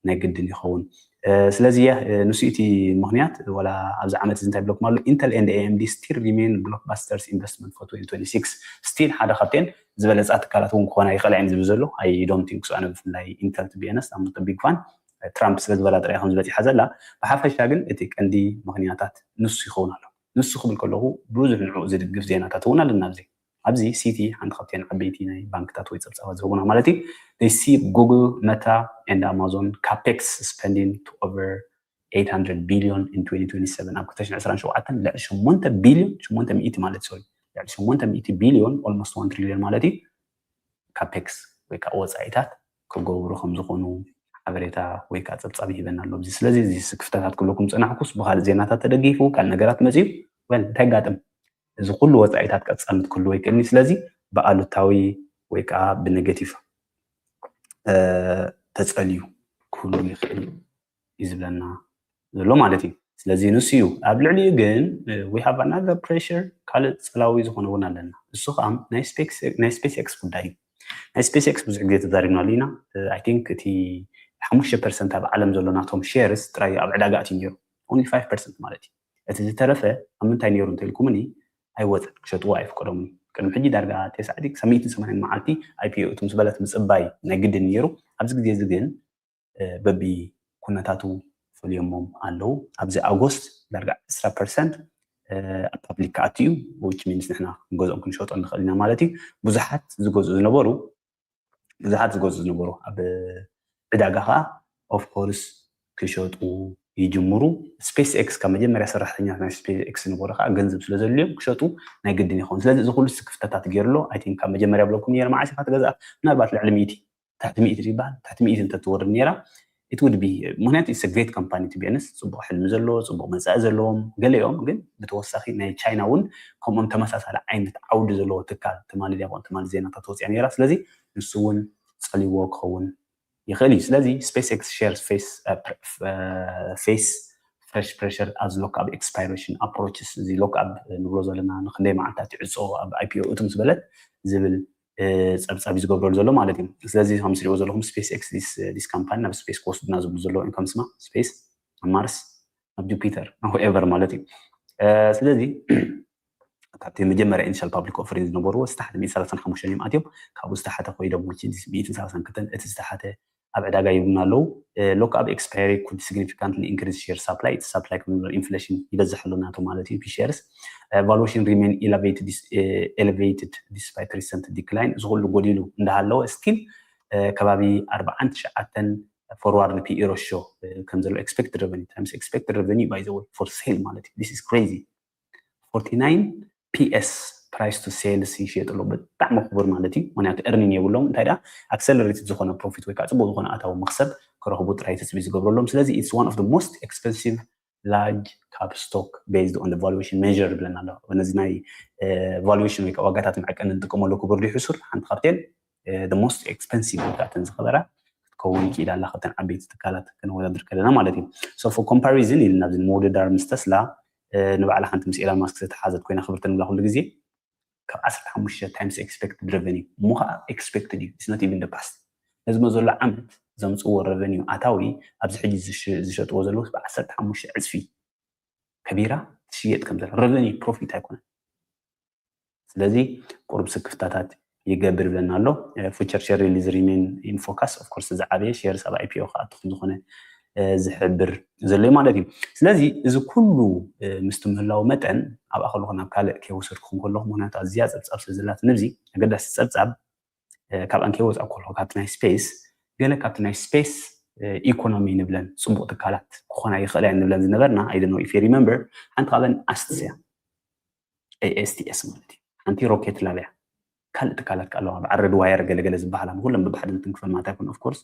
ናይ ግድን ይኸውን ስለዚ ንሱ እቲ ምክንያት ዋላ ኣብዚ ዓመት እዚ እንታይ ብለኩም ኣሎ Intel and A M D still remain blockbusters investment for twenty twenty-six still ሓደ ካብተን ዝበለፃ ትካላት እውን ክኾና ይኽእላ እየን ዝብል ዘሎ I don't think so ኣነ ብፍላይ Intel to be honest I'm not a big fan ትራምፕ ስለ ዝበላ ጥራይ ከም ዝበፂሓ ዘላ ብሓፈሻ ግን እቲ ቀንዲ ምክንያታት ንሱ ይኸውን ኣሎ ንሱ ክብል ከለኹ ብዙሕ ንዕኡ ዝድግፍ ዜናታት እውን ኣለና ኣብዚ ኣብዚ ሲቲ ሓንቲ ካብተን ዓበይቲ ናይ ባንክታት ወይ ፀብፃባት ዝህቡና ማለት እዩ። They see Google, Meta and Amazon capex spending to over eight hundred billion in twenty twenty-seven ኣብ ክልተ ሽሕን ዕስራን ሸውዓተን ልዕሊ ሸሞንተ ቢልዮን ሸሞንተ ሚእቲ ማለት ሶሪ ልዕሊ ሸሞንተ ሚእቲ ቢልዮን almost one trillion ማለት እዩ። ካፔክስ ወይ ከዓ ወፃኢታት ክገብሩ ከም ዝኾኑ ሓበሬታ ወይ ከዓ ፀብፃብ ይህበና ኣሎ። ስለዚ እዚ ክፍተታት ክብለኩም ዝፀናሕኩስ ብካልእ ዜናታት ተደጊፉ ካልእ ነገራት መፅዩ ወል እንታይ ጋጥም እዚ ኩሉ ወፃኢታት ቀፃልነት ክህልዎ ይክእልኒ። ስለዚ ብኣሉታዊ ወይ ከዓ ብኔጌቲቭ ተፀልዩ ክህሉ ይክእል እዩ ዝብለና ዘሎ ማለት እዩ። ስለዚ ንሱ እዩ። ኣብ ልዕሊኡ ግን we have another pressure፣ ካልእ ፀላዊ ዝኾነ እውን ኣለና። እሱ ከዓ ናይ ስፔስ ኤክስ ጉዳይ እዩ። ናይ ስፔስ ኤክስ ብዙሕ ግዜ ተዛሪብናሉ ኢና። I think እቲ ሓሙሽተ ፐርሰንት ኣብ ዓለም ዘሎ ናቶም ሼርስ ጥራይ ኣብ ዕዳጋ ኣትዩ ነይሩ። Only five percent ማለት እዩ። እቲ ዝተረፈ ኣብ ምንታይ ነይሩ እንተኢልኩምኒ ኣይወፅን፣ ክሸጥዎ ኣይፍቀዶምን። ቅድሚ ሕጂ ዳርጋ ተስዓቲ ክሳብ ሚእትን ሰማንያን መዓልቲ ኣይ ፒ ኦ እቱ ምስ በለት ምፅባይ ናይ ግድን ነይሩ። ኣብዚ ግዜ እዚ ግን በቢ ኩነታቱ ፈልዮሞም ኣለዉ። ኣብዚ ኣጎስት ዳርጋ ዕስራ ፐርሰንት ኣብ ፓብሊክ ክኣቱ እዩ። Which means ንሕና ክንገዝኦን ክንሸጦን ንኽእል ኢና ማለት እዩ። ብዙሓት ዝገዝኡ ዝነበሩ ብዙሓት ዝገዝኡ ዝነበሩ ኣብ ዕዳጋ ከዓ of course ክሸጡ ይጅምሩ። ስፔስ ኤክስ ካብ መጀመርያ ሰራሕተኛታት ናይ ስፔስ ኤክስ ዝነበሩ ከዓ ገንዘብ ስለ ዘድልዮም ክሸጡ ናይ ግድን ይኸውን። ስለዚ እዚ ኩሉ ክፍተታት ገይሩ ኣሎ። I think ካብ መጀመርያ ብለኩም ነይረ መዓስ ኢኻ ትገዝኣ? ምናልባት ልዕሊ ሚእቲ ትሕቲ ሚእቲ ይበሃል ትሕቲ ሚእቲ እንተትወርድ ነይራ it would be ምክንያቱ it's a great company to be honest። ፅቡቅ ሕልሚ ዘለዎ ፅቡቅ መፃኢ ዘለዎም ገለኦም ግን ብተወሳኺ ናይ ቻይና እውን ከምኦም ተመሳሳሊ ዓይነት ዓውዲ ዘለዎ ትካል ትማሊ ዲያ ትማሊ ዜናታት ወፅያ ነይራ። ስለዚ ንሱ እውን ፀልይዎ ክኸውን ይኽእል እዩ። ስለዚ ስፔስ ኤክስ ሼር ፌስ ፌስ ፍሬሽ ፕሬሸር ኣዝ ሎክ ኣብ ኤክስፓይሬሽን ኣፕሮችስ እዚ ሎክ ኣብ ንብሎ ዘለና ንክንደይ መዓልታት ይዕፆ ኣብ ኣይ ፒ ኦ እቱ ምስ በለት ዝብል ፀብፃብ እዩ ዝገብረሉ ዘሎ ማለት እዩ። ስለዚ ከም ትሪእዎ ዘለኹም ስፔስ ኤክስ ዲስ ካምፓኒ ናብ ስፔስ ክወስዱና ዝብሉ ዘለዉ እዮም ከም ስማ ስፔስ ኣብ ማርስ ኣብ ጁፒተር whatever ማለት እዩ። ስለዚ ካብቲ መጀመርያ ኢኒሻል ፓብሊክ ኦፈሪንግ ዝነበርዎ ዝተሓተ ሚእትን ሰላሳን ሓሙሽተን እዮም ኣትዮም። ካብኡ ዝተሓተ ኮይዶም which is ሚእትን ሰላሳን ክልተን እቲ ዝተሓተ ኣብ ዕዳጋ ይብሉና ኣለዉ። ሎክ ኣብ ኤክስፓየሪ ኩድ ሲግኒፊካንትሊ ኢንክሪዝ ሼር ሳፕላይ እቲ ሳፕላይ ከም ኢንፍሌሽን ይበዝሕ ኣሎ ናቶ ማለት እዩ ፒ ሼርስ ቫሉዌሽን ሪሜን ኤሌቬትድ ዲስፓይት ሪሰንት ዲክላይን እዚ ኩሉ ጎዲሉ እንዳሃለወ ስቲል ከባቢ ኣርባዓን ትሽዓተን ፎርዋርድ ፒ ኢ ሮሾ ከም ዘሎ ኤክስፔክትድ ረቨኒ ታይምስ ኤክስፔክትድ ረቨኒ ባይ ዘ ወይ ፎር ሴል ማለት እዩ። This is crazy። ፎርቲ ናይን ፒ ኤስ ፕራይስ ቱ ሴልስ ይሸየጥ ኣሎ ብጣዕሚ ክቡር ማለት እዩ። ምክንያቱ ኤርኒን የብሎም እንታይ ደኣ ኣክሰለሬትድ ዝኾነ ፕሮፊት ወይ ከዓ ፅቡቅ ዝኾነ ኣታዊ መክሰብ ክረኽቡ ጥራይ ትፅቢ ዝገብረሎም። ስለዚ it's one of the most expensive large cap stock based on the valuation measure ይብለና ኣሎ። ነዚ ናይ ቫሉዌሽን ወይ ከዓ ዋጋታት መዐቀኒ ንጥቀመሉ ክቡር ድዩ ሕሱር ሓንቲ ካብተን the most expensive ወይ ከዓ እተን ዝኸበራ ክትከውን ይክእል ኣላ ካብተን ዓበይቲ ትካላት ከነወዳድር ከለና ማለት እዩ። So for comparison ኢልና ኣብዚ ንመውደዳር ምስ ተስላ ንባዕላ ሓንቲ ምስ ኤላን ማስክ ዝተሓዘት ኮይና ክብርቲ ንብላ ኩሉ ግዜ ካብ ዓሰርተ ሓሙሽተ times expected revenue እሞ ከዓ expected እዩ it's not even the past ነዚ መ ዘሎ ዓመት ዘምፅዎ ረቨኒዩ ኣታዊ ኣብዚ ሕጂ ዝሸጥዎ ዘለዉ ብ ዓሰርተ ሓሙሽተ ዕፅፊ ከቢራ ትሽየጥ ከም ዘላ ረቨኒዩ ፕሮፊት ኣይኮነን። ስለዚ ቁሩብ ስክፍታታት ይገብር ይብለና ኣሎ። ፉቸር ሸር ሪሊዝ ሪሜን ኢን ፎካስ ኦፍ ኮርስ ዝዓበየ ሼርስ ኣብ ኣይ ፒ ኦ ክኣቱ ከም ዝኾነ ዝሕብር ዘሎ ማለት እዩ። ስለዚ እዚ ኩሉ ምስቲ ምህላው መጠን ኣብኣ ከለኹ ናብ ካልእ ከይወሰድኩም ከለኹ ምክንያቱ ኣዝያ ፀብፃብ ስለ ዘላትኒ ኣብዚ ኣገዳሲ ፀብፃብ ካብኣን ከይወፃእ ከለኹ ካብቲ ናይ ስፔስ ገለ ካብቲ ናይ ስፔስ ኢኮኖሚ ንብለን ፅቡቅ ትካላት ክኾና ይኽእላ እየን ንብለን ዝነበርና I don't know if you remember ሓንቲ ካብን ኣስትስ እያ ኤ ኤስ ቲ ኤስ ማለት እዩ ሓንቲ ሮኬት ላብ እያ ካልእ ትካላት ከ ኣለዋ በዓል ሬድ ዋየር ገለገለ ዝበሃላ ንኩለን ብባሕሪ ንትንክፈን ማለት ኣይኮነ of course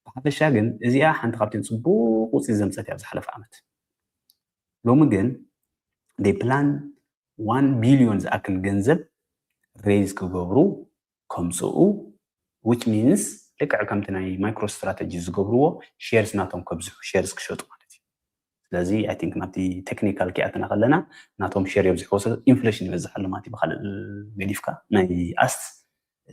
ብሓፈሻ ግን እዚኣ ሓንቲ ካብተን ፅቡቅ ውፅኢት ዘምፀት እያ ዝሓለፈ ዓመት ሎሚ ግን they plan one billion ዝኣክል ገንዘብ ሬይዝ ክገብሩ ከምፅኡ which means ልክዕ ከምቲ ናይ ማይክሮ ስትራተጂ ዝገብርዎ ሼርስ ናቶም ከብዝሑ ሼርስ ክሸጡ ማለት እዩ ስለዚ I think ናብቲ ቴክኒካል ክኣትና ከለና ናቶም ሼር የብዝሕዎ ኢንፍሌሽን ይበዝሕ ኣሎ ማለት እዩ ብካልእ ገዲፍካ ናይ ኣስት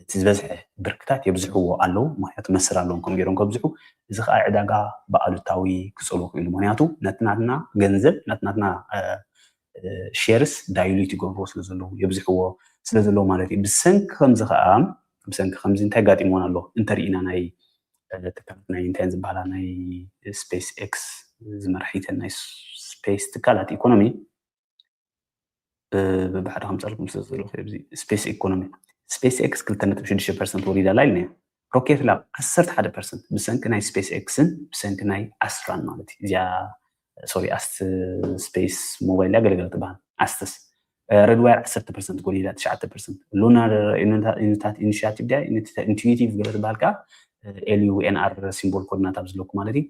እቲ ዝበዝሐ ብርክታት የብዝሕዎ ኣለዉ ምክንያቱ መስር ኣለዎም ከም ገይሮም ከብዝሑ እዚ ከዓ ዕዳጋ ብኣሉታዊ ክፀሉ ክኢሉ ምክንያቱ ነቲ ናትና ገንዘብ ነቲ ናትና ሼርስ ዳይሉት ይገብርዎ ስለዘለዉ የብዝሕዎ ስለዘለዉ ማለት እዩ ብሰንኪ ከምዚ ከዓ ብሰንኪ ከምዚ እንታይ ጋጢምዎን ኣሎ እንተርኢና ናይ ትካላት ናይ እንታይ ዝበሃላ ናይ ስፔስ ኤክስ ዝመርሒተን ናይ ስፔስ ትካላት ኢኮኖሚ ብባሕሪ ከምፃልኩም ስለ ዘለኹ ኣብዚ ስፔስ ኢኮኖሚ ስፔስ ኤክስ ክልተ ነጥቢ ሽዱሽተ ፐርሰንት ወሪዳ ኣላ ኢልና። ሮኬት ላብ ዓሰርተ ሓደ ፐርሰንት ብሰንኪ ናይ ስፔስ ኤክስን ብሰንኪ ናይ ኣስትራን ማለት እዩ። እዚኣ ሶሪ ኣስት ስፔስ ሞባይል ኣገለገለ ትበሃል ኣስትስ ረድዋየር ዓሰርተ ፐርሰንት ጎዲላ ትሽዓተ ፐርሰንት ሉናር ኢኒታት ኢኒሽቲቭ ዲያ ኢንቱዊቲቭ ገለ ትበሃል ከዓ ኤልዩ ኤንኣር ሲምቦል ኮድናት ኣብ ዝለኩ ማለት እዩ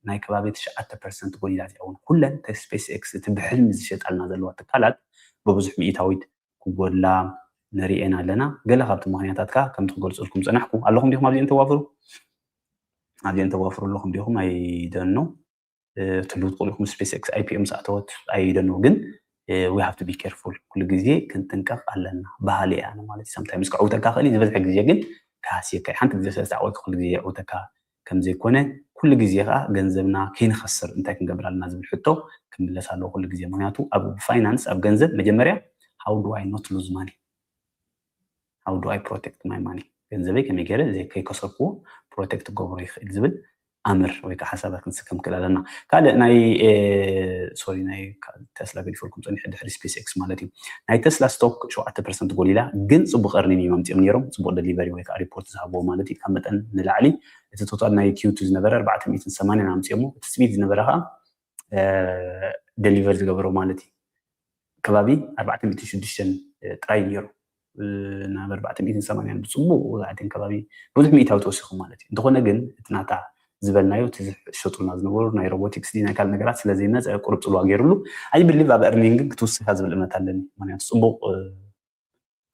ናይ ከባቢ ትሽዓተ ፐርሰንት ጎዲላ እዚኣ እውን ኩለን ስፔስ ኤክስ እቲ ብሕልሚ ዝሸጣልና ዘለዋ ትካላት ብብዙሕ ሚእታዊት ክጎድላ ንሪኤን ኣለና። ገለ ካብቲ ምክንያታት ከዓ ከምቲ ክገልፀልኩም ፀናሕኩ ኣለኹም ዲኹም ኣብዚአን ተዋፍሩ ኣብዚአን ተዋፍሩ ኣለኹም ዲኹም ኣይደኖ ትልውጥ ቁልኹም ስፔስ ኤክስ ኣይፒኤም ዝኣተወት ኣይደኖ ግን we have to be careful ኩሉ ግዜ ክንጥንቀቕ ኣለና ባህሊ እያ ማለት sometimes ከዕውተካ ክእል ዝበዝሐ ግዜ ግን ክሃስየካ ሓንቲ ግዜ ስለዝተዓወትካ ኩሉ ግዜ የዕውተካ ከም ዘይኮነ ኩሉ ግዜ ከዓ ገንዘብና ከይንኸስር እንታይ ክንገብር ኣለና ዝብል ሕቶ ክምለስ ኣለዎ ኩሉ ግዜ ምክንያቱ ኣብ ፋይናንስ ኣብ ገንዘብ መጀመርያ how do I not lose money how do I protect my money ገንዘበይ ከመይ ገይረ ከይከሰርክዎ ፕሮቴክት ክገብሮ ይኽእል ዝብል ኣምር ወይ ከዓ ሓሳባት ክንስከም ክእል ኣለና ካልእ ናይ ሶሪ ናይ ተስላ ገዲፈልኩም ፀኒሐ ድሕሪ ስፔስ ኤክስ ማለት እዩ ናይ ተስላ ስቶክ ሸውዓተ ፐርሰንት ጎሊላ ግን ፅቡቅ እርኒንግ እዮም ኣምፅኦም ነይሮም ፅቡቅ ደሊቨሪ ወይ ከዓ ሪፖርት ዝሃብዎ ማለት እዩ ካብ መጠን ንላዕሊ እቲ ቶታል ናይ ኪውቱ ዝነበረ ኣርባዕተ ሚእትን ሰማንያን ኣምፅኦሞ እቲ ስቢድ ዝነበረ ከዓ ደሊቨር ዝገበሮ ማለት እዩ ከባቢ ኣርባዕተ ሚእትን ሽዱሽተን ጥራይ ነይሩ ናብ ኣርባዕተ ሚእትን ሰማንያን ብፅቡቅ ወጋዕትን ከባቢ ብዙሕ ሚእታዊ ተወሲኹ ማለት እዩ እንተኾነ ግን እቲ ናታ ዝበልናዮ እቲ ዝሸጡና ዝነበሩ ናይ ሮቦቲክስ ናይ ካልእ ነገራት ስለ ዘይመፀ ቁርብ ፅልዋ ገይሩሉ ኣይ ብሊቭ ኣብ እርኒንግ ክትውስካ ዝብል እምነት ኣለኒ ምክንያቱ ፅቡቅ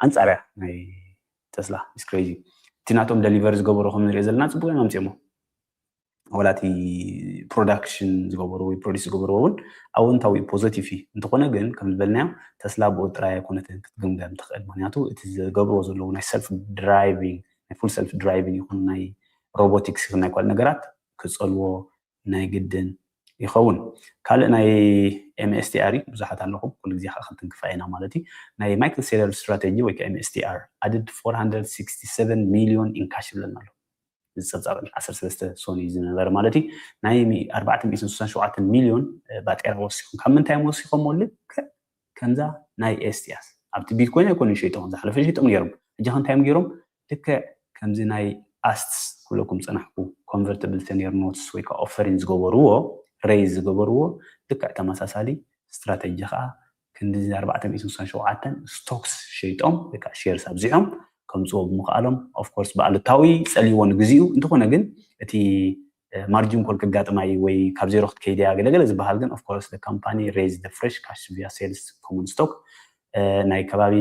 ኣንፃርያ ናይ ተስላ is crazy እቲ ናቶም ደሊቨሪ ዝገበሩ ከም ንሪኦ ዘለና ፅቡቅ እዮም ኣምፅኦሞ ዋላ እቲ ፕሮዳክሽን ዝገበሩ ወይ ፕሮዲስ ዝገበርዎ እውን ኣወንታዊ ፖዘቲቭ እዩ እንተኾነ ግን ከም ዝበልናዮ ተስላ ብኡ ጥራይ ኣይኮነትን ክትግምገም ትኽእል ምክንያቱ እቲ ዝገብርዎ ዘለዉ ናይ ሰልፍ ድራይቪንግ ናይ ፉል ሰልፍ ድራይቪንግ ይኹን ናይ ሮቦቲክስ ይኹን ናይ ኳል ነገራት ክፀልዎ ናይ ግድን ይኸውን ካልእ ናይ ኤምኤስቲኣር ብዙሓት ኣለኹም ኩሉ ግዜ ከዓ ክንትንክፋ ኢና ማለት እዩ ናይ ማይክል ሴለር ስትራቴጂ ወይ ከዓ ኤምኤስቲኣር ኣድድ four hundred sixty seven ሚሊዮን ኢንካሽ ይብለና ኣሎ ዝፀብፃብ ዓሰርተ ሰለስተ ሶኒ ዝነበረ ማለት እዩ ናይ ኣርባዕተ ሚእትን ስሳን ሸውዓተን ሚሊዮን ባጤራ ወሲኹም ካብ ምንታይ እዮም ወሲኾሞ ልክዕ ከምዛ ናይ ኤስቲኣስ ኣብቲ ቢትኮይን ኣይኮኑ ሸይጦም ዝሓለፈ ሸይጦም ነይሮም ሕጂ ከ እንታይ እዮም ገይሮም ልክዕ ከምዚ ናይ ኣስትስ ክብለኩም ፀናሕኩ ኮንቨርትብል ተኒር ኖትስ ወይ ከዓ ኦፈሪን ዝገበርዎ ሬይዝ ዝገበርዎ ልክዕ ተመሳሳሊ ስትራተጂ ከዓ ክንዲ ኣርባዕተ ሚእትን ስሳን ሸውዓተን ስቶክስ ሸይጦም ወይ ከዓ ሼርስ ኣብዚሖም ከምፅዎ ብምኽኣሎም ኦፍኮርስ ብኣሉታዊ ፀልይዎ ንግዚኡ እንተኾነ ግን እቲ ማርጂን ኮል ክጋጥማ እዩ ወይ ካብ ዜሮ ክትከይድ እያ ገለገለ ዝበሃል ግን ኦፍኮርስ ካምፓኒ ሬይዝ ደ ፍሬሽ ካሽ ቪያ ሴልስ ኮመን ስቶክ ናይ ከባቢ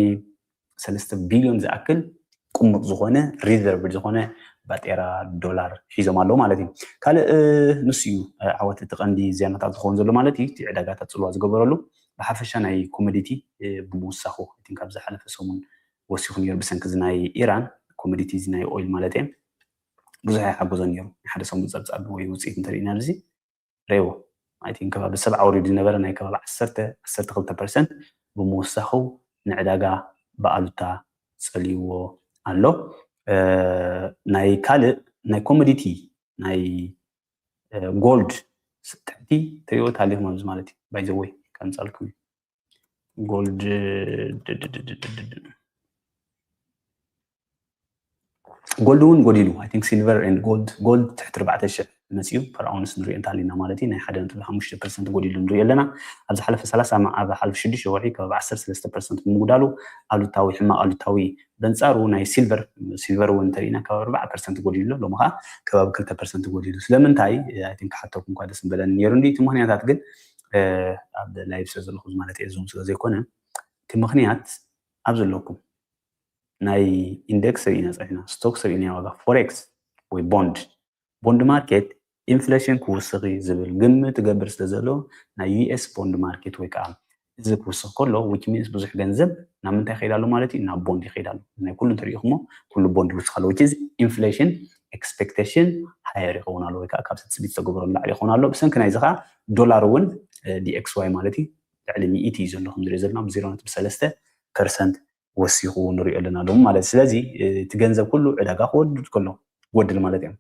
ሰለስተ ቢልዮን ዝኣክል ቁሙጥ ዝኾነ ሪዘርቭ ዝኾነ ባጤራ ዶላር ሒዞም ኣለዉ ማለት እዩ ካልእ ንሱ እዩ ዓወት እቲ ቀንዲ ዜናታት ዝኸውን ዘሎ ማለት እዩ እቲ ዕዳጋታት ፅልዋ ዝገበረሉ ብሓፈሻ ናይ ኮሞዲቲ ብምውሳኹ ን ካብ ዝሓለፈ ሰሙን ወሲኹ ነይሩ ብሰንኪ እዚ ናይ ኢራን ኮሞዲቲ እዚ ናይ ኦይል ማለት እየ ብዙሕ ኣይሓገዞ ነይሩ ሓደ ሰሙን ፀብፃቢ ወይ ውፅኢት እንተሪእና ኣብዚ ሬዎ ኣይ ቲንክ ከባቢ ሰብዓ ወሪዱ ዝነበረ ናይ ከባቢ ዓሰርተ ዓሰርተ ክልተ ፐርሰንት ብምውሳኹ ንዕዳጋ ብኣሉታ ፀልይዎ ኣሎ ናይ ካልእ ናይ ኮሞዲቲ ናይ ጎልድ ትሕቲ ትሪእዎ ታሊኹም ኣብዚ ማለት እዩ ባይዘወይ ከምፃልኩም እዩ ጎልድ ጎልድ እውን ጎዲሉ I think silver and gold gold ትሕቲ ኣርባዕተ ሽሕ መፅኡ per ounce ንሪኦ እንተሃሊና ማለት እዩ ናይ ሓደ ነጥቢ ሓሙሽተ ፐርሰንት ጎዲሉ ንሪኦ ኣለና ኣብ ዝሓለፈ ሰላሳ ኣብ ሓለፈ ሽዱሽተ ወርሒ ከባቢ ዓሰርተ ሰለስተ ፐርሰንት ብምጉዳሉ ኣሉታዊ ሕማቕ ኣሉታዊ በንፃሩ ናይ ሲልቨር ሲልቨር እውን እንተሪእና ከባቢ ኣርባዓ ፐርሰንት ጎዲሉ ኣሎ ሎሚ ከዓ ከባቢ ክልተ ፐርሰንት ጎዲሉ ስለምንታይ I think ክሓተኩም እኳ ደስ ምበለኒ ነይሩ እንዲ እቲ ምክንያታት ግን ኣብ ላይቭ ስለ ዘለኹ ማለት እየ ዙም ስለ ዘይኮነ እቲ ምክንያት ኣብ ዘለኩም ናይ ኢንደክስ ርኢና ፀኒሕና ስቶክስ ርኢና ዋጋ ፎሬክስ ወይ ቦንድ ቦንድ ማርኬት ኢንፍሌሽን ክውስኽ እዩ ዝብል ግምት ትገብር ስለ ዘሎ ናይ ዩኤስ ቦንድ ማርኬት ወይ ከዓ እዚ ክውስኽ ከሎ which means ብዙሕ ገንዘብ ናብ ምንታይ ይኸይድ ኣሎ ማለት እዩ ናብ ቦንድ ይኸይድ ኣሎ ናይ ኩሉ እንተሪኢኹሞ ኩሉ ቦንድ ይውስኽ ኣሎ which is ኢንፍሌሽን ኤክስፔክቴሽን ሃየር ይኸውን ኣሎ ወይ ከዓ ካብ ትፅቢት ዝተገብሮ ንላዕሊ ይኸውን ኣሎ ብሰንኪ ናይዚ ከዓ ዶላር እውን ዲኤክስዋይ ማለት እዩ ልዕሊ ሚእቲ እዩ ዘሎ ከም ዝሪኦ ዘለና ብዜሮ ነጥቢ ሰለስተ ፐርሰንት ወሲኹ ንሪኦ ኣለና ሎሚ ማለት እዩ ስለዚ እቲ ገንዘብ ኩሉ ዕዳጋ ክወድድ ከሎ ክወድድ ማለት እዮም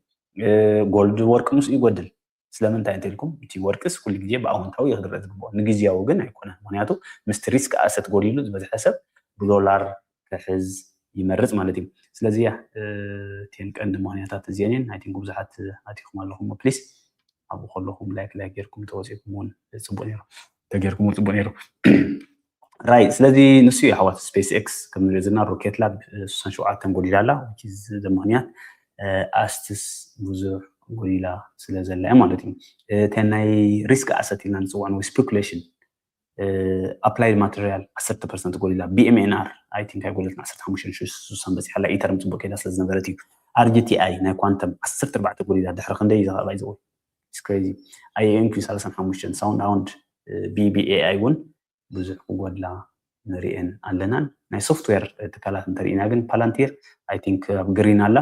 ጎልድ ወርቂ ምስኡ ይጎድል ስለምንታይ እንተልኩም እቲ ወርቅስ ኩሉ ግዜ ብኣወንታዊ እዩ ክድረእ ዝግብኦ፣ ንግዜያዊ ግን ኣይኮነን። ምክንያቱ ምስቲ ሪስክ ኣሰት ጎዲሉ ዝበዝሐ ሰብ ብዶላር ክሕዝ ይመርጽ ማለት እዩ። ስለዚ ያ እተን ቀንዲ ምክንያታት እዚአን እየን። ኣይ ቲንክ ብዙሓት ኣቲኹም ኣለኹም ፕሊስ ኣብኡ ከለኹም ላይክ ላይክ ጌርኩም ተወፂኹም እውን ፅቡቅ ነይሩ ተጌርኩም እውን ፅቡቅ ነይሩ። ራይ ስለዚ ንሱ እዩ ኣሕዋት ስፔስ ኤክስ ከም ንሪኦ ዘለና ሮኬት ላብ ስሳን ሸውዓተን ጎዲላ ኣላ። ዘምክንያት ኣስትስ ብዙሕ ጎዲላ ስለ ዘላ ማለት እዩ። እተን ናይ ሪስክ ኣሰት ኢልና ንፅዋዕ ወይ ስፔኩሌሽን ኣፕላይድ ማቴሪያል ዓሰርተ ፐርሰንት ጎዲላ። ቢኤምኤንኣር ኣይ ቲንክ ኣይጎደለትን ዓሰርተ ሓሙሽተ ሽሕ ስሳን በፂሓ ኣላ። ኢተርም ፅቡቅ ከይዳ ስለ ዝነበረት እዩ። ኣርጂቲኣይ ናይ ኳንተም ዓሰርተ ኣርባዕተ ጎዲላ ድሕሪ ክንደይ እዩ ዘኸባይ ዝው ስክሬዚ። ኣይኤንኪ ሰላሳን ሓሙሽተን ሳውንድ ኣውንድ ቢቢኤኣይ እውን ብዙሕ ክጎድላ ንሪኤን ኣለናን። ናይ ሶፍትዌር ትካላት እንተሪኢና ግን ፓላንቲር ኣይ ቲንክ ኣብ ግሪን ኣላ።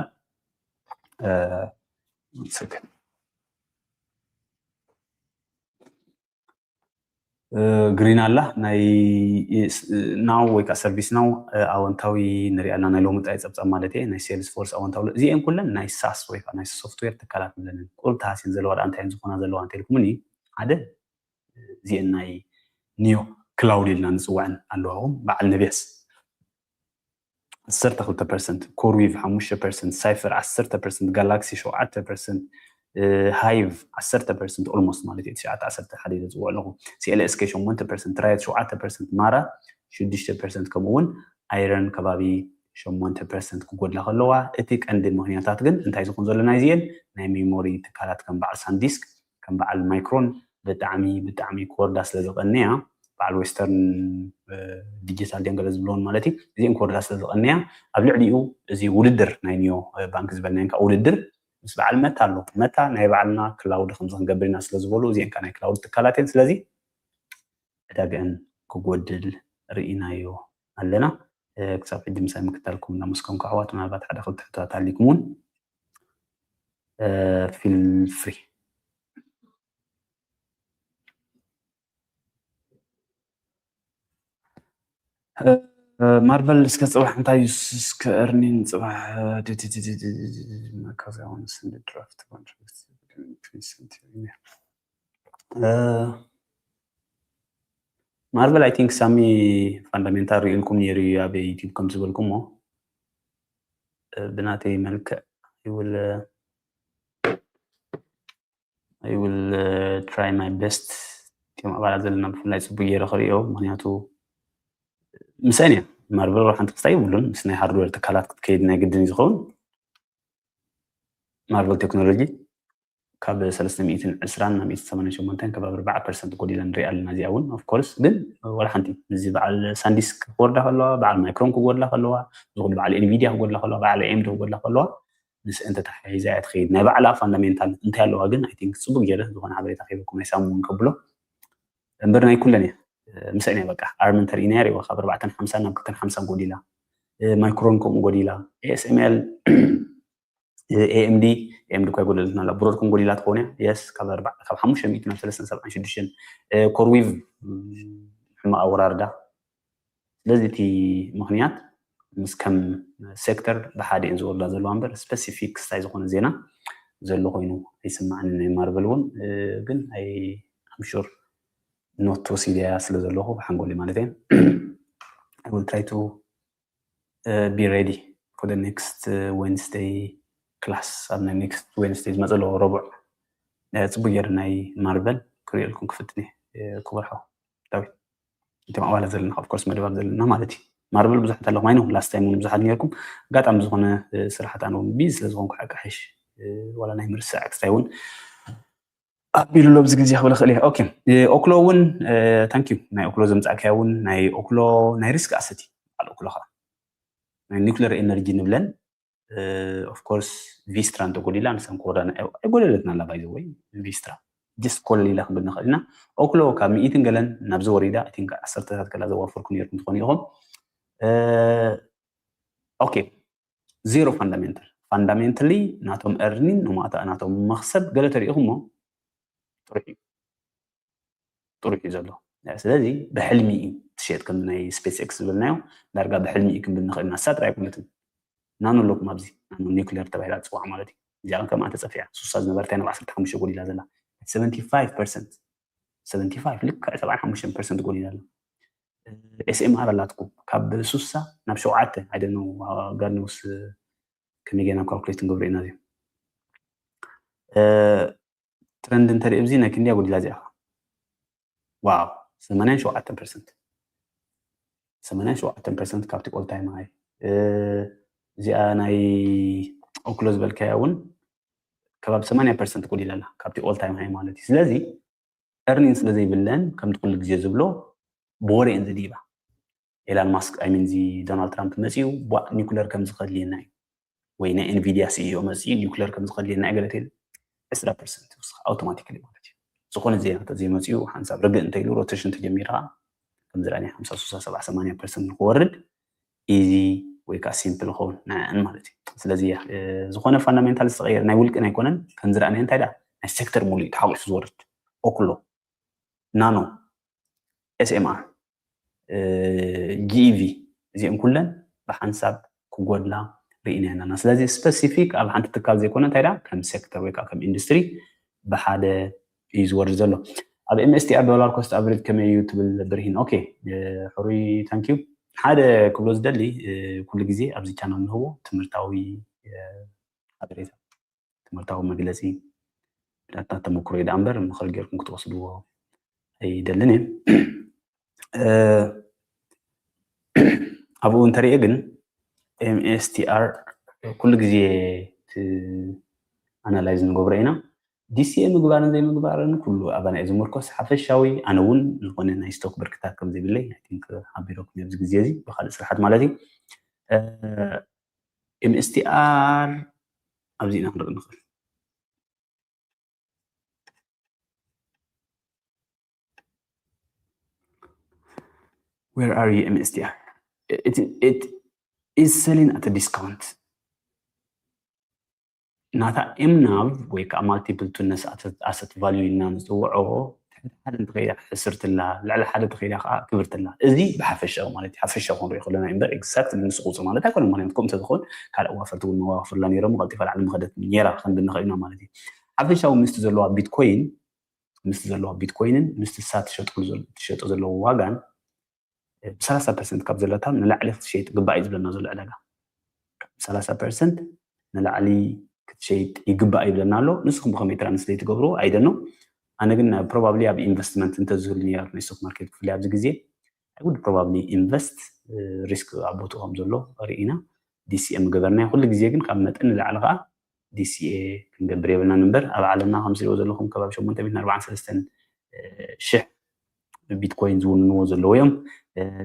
ግሪን ኣላ ናይ ናው ወይ ከዓ ሰርቪስ ናው ኣወንታዊ ንሪኣ ኣለና። ናይ ሎሚ ጥራይ ፀብፃብ ማለት እየ ናይ ሴልስ ፎርስ ኣወንታዊ እዚአን ኩለን ናይ ሳስ ወይ ከዓ ናይ ሶፍትዌር ትካላት ብለንን ቁሩብ ተሃስየን ዘለዋ ደኣ እንታይ እየን ዝኾና ዘለዋ እንተልኩምኒ ሓደ እዚአን ናይ ኒዮ ክላውድ ኢልና ንፅውዐን ኣለዋዎም በዓል ነቢያስ ዓሰርተ ክልተ ፐርሰንት፣ ኮርዊቭ ሓሙሽተ ፐርሰንት፣ ሳይፈር ዓሰርተ ፐርሰንት፣ ጋላክሲ ሸውዓተ ፐርሰንት፣ ሃይቭ ዓሰርተ ፐርሰንት ኦልሞስት ማለት እዩ ትሽዓተ ዓሰርተ ሓደ ኢለ ዝፅውዕ ኣለኹ። ሲኤልኤስኬ ሸሞንተ ፐርሰንት፣ ትራየት ሸውዓተ ፐርሰንት፣ ማራ ሽዱሽተ ፐርሰንት ከምኡ እውን ኣይረን ከባቢ ሸሞንተ ፐርሰንት ክጎድላ ከለዋ እቲ ቀንዲ ምክንያታት ግን እንታይ ዝኹን ዘሎ ናይዚኤን ናይ ሜሞሪ ትካላት ከም በዓል ሳንዲስክ ከም በዓል ማይክሮን ብጣዕሚ ብጣዕሚ ክወርዳ ስለ ዝቐነያ በዓል ዌስተርን ዲጂታል ድዮም ገለ ዝብለውን ማለት እዩ እዚአን ክወርዳ ስለ ዝቐነያ ኣብ ልዕሊኡ እዚ ውድድር ናይ ኒዮ ባንክ ዝበልናዮ ከዓ ውድድር ምስ በዓል መታ ኣሎ። መታ ናይ ባዕልና ክላውድ ከምዚ ክንገብር ኢና ስለ ዝበሉ እዚአን ከዓ ናይ ክላውድ ትካላት እየን። ስለዚ ዕዳግአን ክጎድል ርኢናዮ ኣለና። ክሳብ ሕጂ ምሳይ ምክታልኩም እናመስከንኩ ኣሕዋት ምናልባት ሓደ ክልተ ሕቶታት ኣሊኩም እውን ፊል ፍሪ ማርቨል እስከ ፅባሕ እንታይ እዩ እስከ እርኒን ፅባሕ መካዛውን ስንድ ድራፍት ማርቨል ኣይ ቲንክ ሳሚ ፋንዳሜንታል ሪኢልኩም ነይሩ እዩ ኣብ ዩቲብ ከም ዝበልኩሞ ብናተይ መልክዕ ይብል I will try my best እቲኦም ኣባላት ዘለና ብፍላይ ፅቡቅ ገይረ ክሪኦ ምክንያቱ ምሰን እየ ማርቨል ሓንቲ ክስታይ ይብሉን ምስ ናይ ሃርድዌር ትካላት ክትከይድ ናይ ግድን እዩ ዝኸውን ማርቨል ቴክኖሎጂ ካብ ሰለስተ ሚእትን ዕስራን ናብ ሚእትን ሰማንያን ሸሞንተን ከባቢ ኣርባዓ ፐርሰንት ጎዲላ ንሪኣ ኣለና እዚኣ እውን ኦፍኮርስ ግን ወላ ሓንቲ እዚ በዓል ሳንዲስክ ክወርዳ ከለዋ በዓል ማይክሮን ክጎድላ ከለዋ ዝኹሉ በዓል ኤንቪዲያ ክጎድላ ከለዋ በዓል ኤምዲ ክጎድላ ከለዋ ምስ እንተተሓሒዛ እያ ትኸይድ ናይ ባዕላ ፋንዳሜንታል እንታይ ኣለዋ ግን ኣይ ቲንክ ፅቡቅ ገይረ ዝኾነ ሓበሬታ ከይበኩም ናይ ሳሙን ከብሎ እምበር ናይ ኩለን እየ ምስአን እየ በቃ ኣርም እንተርኢና ሪዋ ካብ ኣርባዕተን ሓምሳን ናብ ክልተን ሓምሳን ጎዲላ ማይክሮን ከምኡ ጎዲላ ኤስኤምኤል ኤኤምዲ ኤምዲ እኳ ይጎደለትና ኣላ ብሮድኮም ጎዲላ ትኸውን እያ የስ ካብ ሓሙሽተ ሚእቲ ናብ ሰለስተን ሰብዓን ሽዱሽተን ኮርዊቭ ሕማቕ ኣወራርዳ ስለዚ እቲ ምኽንያት ምስ ከም ሴክተር ብሓደ እየን ዝወርዳ ዘለዋ እምበር ስፐሲፊክ ክስታይ ዝኾነ ዜና ዘሎ ኮይኑ ኣይስማዕን ናይ ማርቨል እውን ግን ኣይ ኣምሹር ኖት ወሲደያ ስለ ዘለኹ ሓንጎሊ ማለት እየ I will try to be ready for the next Wednesday class ኣብ ናይ next Wednesday ዝመፀ ኣለዎ ረቡዕ ፅቡቅ ገይረ ናይ ማርቨል ክሪኤልኩም ክፍትን እየ ክቡር ሓው ዳዊት እቶም ኣባላት ዘለና of course መደባት ዘለና ማለት እዩ ማርቨል ብዙሓት ኣለኹም ኣይነ last time እውን ብዙሓት ነርኩም ኣጋጣሚ ዝኾነ ስራሓት ኣነ እውን ቢዚ ስለ ዝኾንኩ ሓቂ ሓይሽ ዋላ ናይ ምርስዕ ክስታይ እውን ኣቢሉ ኣብዚ ግዜ ክብል ክእል እየ ኦኬ ኦክሎ እውን ታንኪዩ ናይ ኦክሎ ዘምፃእካያ እውን ናይ ኦክሎ ናይ ሪስክ ኣሰት እዩ በዓል ኦክሎ ከዓ ናይ ኒክለር ኤነርጂ ንብለን of course ቪስትራ እንተጎዲላ ንሰን ክወርዳ ኣይጎደለትና ኣላ ባይ ወይ ቪስትራ just ኮለል ኢላ ክንብል ንኽእል ኢና ኦክሎ ካብ ሚእትን ገለን ናብዚ ወሪዳ እቲ ዓሰርተታት ከላ ዘዋፈርኩ ነርኩም ትኾኑ ኢኹም ኦኬ ዜሮ ፋንዳሜንታል ፋንዳሜንታሊ ናቶም earning ንማእታ ናቶም መኽሰብ ገለ ተሪኢኹሞ ጥሩሕ እዩ ጥሩሕ እዩ ዘሎ ስለዚ ብሕልሚ እዩ ትሸጥ ከም ናይ ስፔስ ኤክስ ዝብልናዮ ዳርጋ ብሕልሚ እዩ ክንብል ንኽእል ኢና እሳ ጥራይ ኣይኮነትን ናኖ ኣለኩም ኣብዚ ናኖ ኒክሌር ተባሂላ ትፅዋዕ ማለት እዩ እዚኣ ከማ ተፀፊዓ ሱሳ ዝነበረት ናይ ዓሰርተ ሓሙሽተ ጎዲላ ዘላ 75 75 ልክዕ 75 ጎዲላ ኣሎ። SMR ኣላትኩም ካብ 60 ናብ 7 I don't know ጋድነውስ ከመይ ጌና ካልኩሌት ንገብሮ ኢና እዚ ትረንድ እንተርኢ እዚ ናይ ክንዲያ ጎዲላ እዚኣ ዋው 87 87 ካብቲ all time high እዚኣ ናይ ኦክሎ ዝበልካያ እውን ከባቢ 80 ጎዲላ ኣላ ካብቲ all time high ማለት እዩ። ስለዚ earning ስለ ዘይብለን ከምቲ ኩሉ ግዜ ዝብሎ ብወረ እየን ዝድይባ። ኤላን ማስክ I mean እዚ ዶናልድ ትራምፕ መፂኡ ቧእ ኒኩለር ከም ዝኸድልየና እዩ ወይ ናይ ኤንቪዲያ CEO መፂኡ ኒኩለር ከም ዝኸድልየና እዩ ገለ ተይሉ 20 ፐርሰንት ይውስኽ ኣውቶማቲካሊ ማለት እዩ። ዝኾነ ዜና ተዘይመፂኡ ሓንሳብ ርግእ እንተይሉ ሮቴሽን ተጀሚርካ ከም ዝረኣናዮ ሓምሳ ሱሳ ሰብዓ ሰማንያ ፐርሰንት ንክወርድ ኢዚ ወይ ከዓ ሲምፕል ክኸውን ንዕን ማለት እዩ። ስለዚ ዝኾነ ፋንዳሜንታል ዝተቐየር ናይ ውልቅን ኣይኮነን ከም ዝረኣናዮ እንታይ ዳ ናይ ሴክተር ሙሉ እዩ ተሓቂፉ ዝወርድ ኦክሎ ናኖ SMR GEV እዚኦም ኩለን ብሓንሳብ ክጎድላ ርኢና ኣለና። ስለዚ ስፐሲፊክ ኣብ ሓንቲ ትካል ዘይኮነ እንታይ ዳ ከም ሴክተር ወይ ከዓ ከም ኢንዱስትሪ ብሓደ እዩ ዝወርድ ዘሎ። ኣብ MSTR ዶላር ኮስት ኣቨሬጅ ከመይ እዩ ትብል ብርሂን? ኦኬ ሕሩይ ታንኪዩ። ሓደ ክብሎ ዝደሊ ኩሉ ግዜ ኣብዚ ቻናል ንህቦ ትምህርታዊ ሓበሬታ ትምህርታዊ መግለፂ ብዳታ ተመክሮ እዩ ደኣ እምበር ምኽሪ ጌርኩም ክትወስድዎ ኣይደልን እየ። ኣብኡ እንተሪኤ ግን MSTR ኩሉ ግዜ ኣናላይዝ ንገብሮ ኢና። DCA ምግባርን ዘይምግባርን ኩሉ ኣባና እዩ ዝምርኮስ። ሓፈሻዊ ኣነ እውን ዝኾነ ናይ ስቶክ ብርክታት ከም ዘይብለይ ሓቢረኩም ኣብዚ ግዜ እዚ ብካልእ ስራሓት ማለት እዩ። MSTR ኣብዚ ኢና ክንርኢ ንኽእል። Where are you MSTR? It, it is selling at a discount. ናታ M nav ወይ ከዓ multiple to net asset value ኢልና ንፅውዖ ሓደ እንተኸይዳ ሕስርትላ ልዕሊ ሓደ ተኸይዳ ከዓ ክብርትላ እዚ ብሓፈሻዊ ማለት እዩ ሓፈሻዊ ክንሪኦ ከለና እምበር exact ንሱ ቁፅሪ ማለት ኣይኮነ ማለት ከምኡ እንተዝኸውን ካልእ ዋፈርቲ እውን መዋፍርላ ነይሮም ቀልጢፋ ላዕሊ ምኸደት ነይራ ክንብል ንኽእል ኢና ማለት እዩ ሓፈሻዊ ምስቲ ዘለዋ ቢትኮይን ምስቲ ዘለዋ ቢትኮይንን ምስቲ ሳ ትሸጦ ዘለዋ ዋጋን ብ30 ፐርሰንት ካብ ዘለታ ንላዕሊ ክትሸይጥ ግባእ እዩ ዝብለና ዘሎ ዕዳጋ ብ30 ፐርሰንት ንላዕሊ ክትሸይጥ ይግባእ ይብለና ኣሎ ንስኹም ብኸመይ ትራንስሌት ትገብሩ ኣይደኖ ኣነ ግን ፕሮባብሊ ኣብ ኢንቨስትመንት እንተዝህሉ ነይራት ናይ ስቶክ ማርኬት ክፍሊ ኣብዚ ግዜ I would probably invest risk ኣብ ቦትኡ ከም ዘሎ ርኢና DCA ምገበርናዮ ኩሉ ግዜ ግን ካብ መጠን ንላዕሊ ከዓ DCA ክንገብር የብልናን እምበር ኣብ ዓለምና ከም ትሪእዎ ዘለኹም ከባቢ ሸሞንተ ሚእትን ኣርባዓን ሰለስተን ሽሕ ቢትኮይን ዝውንንዎ ዘለዉ እዮም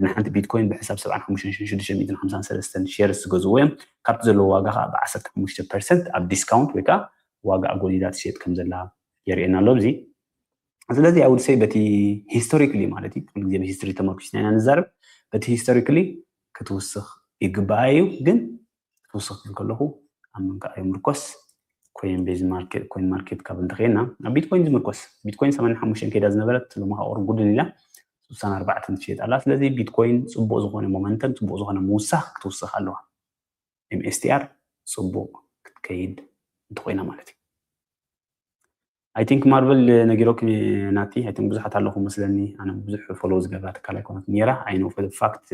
ንሓንቲ ቢትኮይን ብሕሳብ ሰብዓን ሓሙሽተን ሽሕን ሽዱሽተ ሚእትን ሓምሳን ሰለስተን ሼርስ ዝገዝእዎ እዮም ካብቲ ዘለዎ ዋጋ ከዓ ብዓሰርተ ሓሙሽተ ፐርሰንት ኣብ ዲስካውንት ወይ ከዓ ዋጋ ኣጎዲላ ትሸየጥ ከም ዘላ የርእየና ኣሎ ኣብዚ ስለዚ I would say በቲ ሂስቶሪካሊ ማለት እዩ ኩሉ ግዜ ብሂስትሪ ተመርኩስና ኢና ንዛረብ በቲ ሂስቶሪካሊ ክትውስኽ ይግባኣ እዩ ግን ክትውስኽ ክብል ከለኹ ኣብ ምንካእ ይምርኮስ ኮይን ቤዝ ማርኬት ኮይን ማርኬት ካብ እንተኸየና ኣብ ቢትኮይን ዝምርኮስ ቢትኮይን ሰማንያ ሓሙሽተ ከይዳ ዝነበረት ሎሚ ከዓ ቁሩብ ጉድል ኢላ ስሳን ኣርባዕተን ትሸየጥ ኣላ ስለዚ ቢትኮይን ፅቡቅ ዝኾነ ሞመንተም ፅቡቅ ዝኾነ ምውሳኽ ክትውስኽ ኣለዋ MSTR ፅቡቅ ክትከይድ እንተኮይና ማለት እዩ I think ማርቨል ነጊሮኩም ናቲ I think ብዙሓት ኣለኹም መስለኒ ኣነ ብዙሕ ፎሎው ዝገብራ ትካል ኣይኮነት ነይራ I know for fact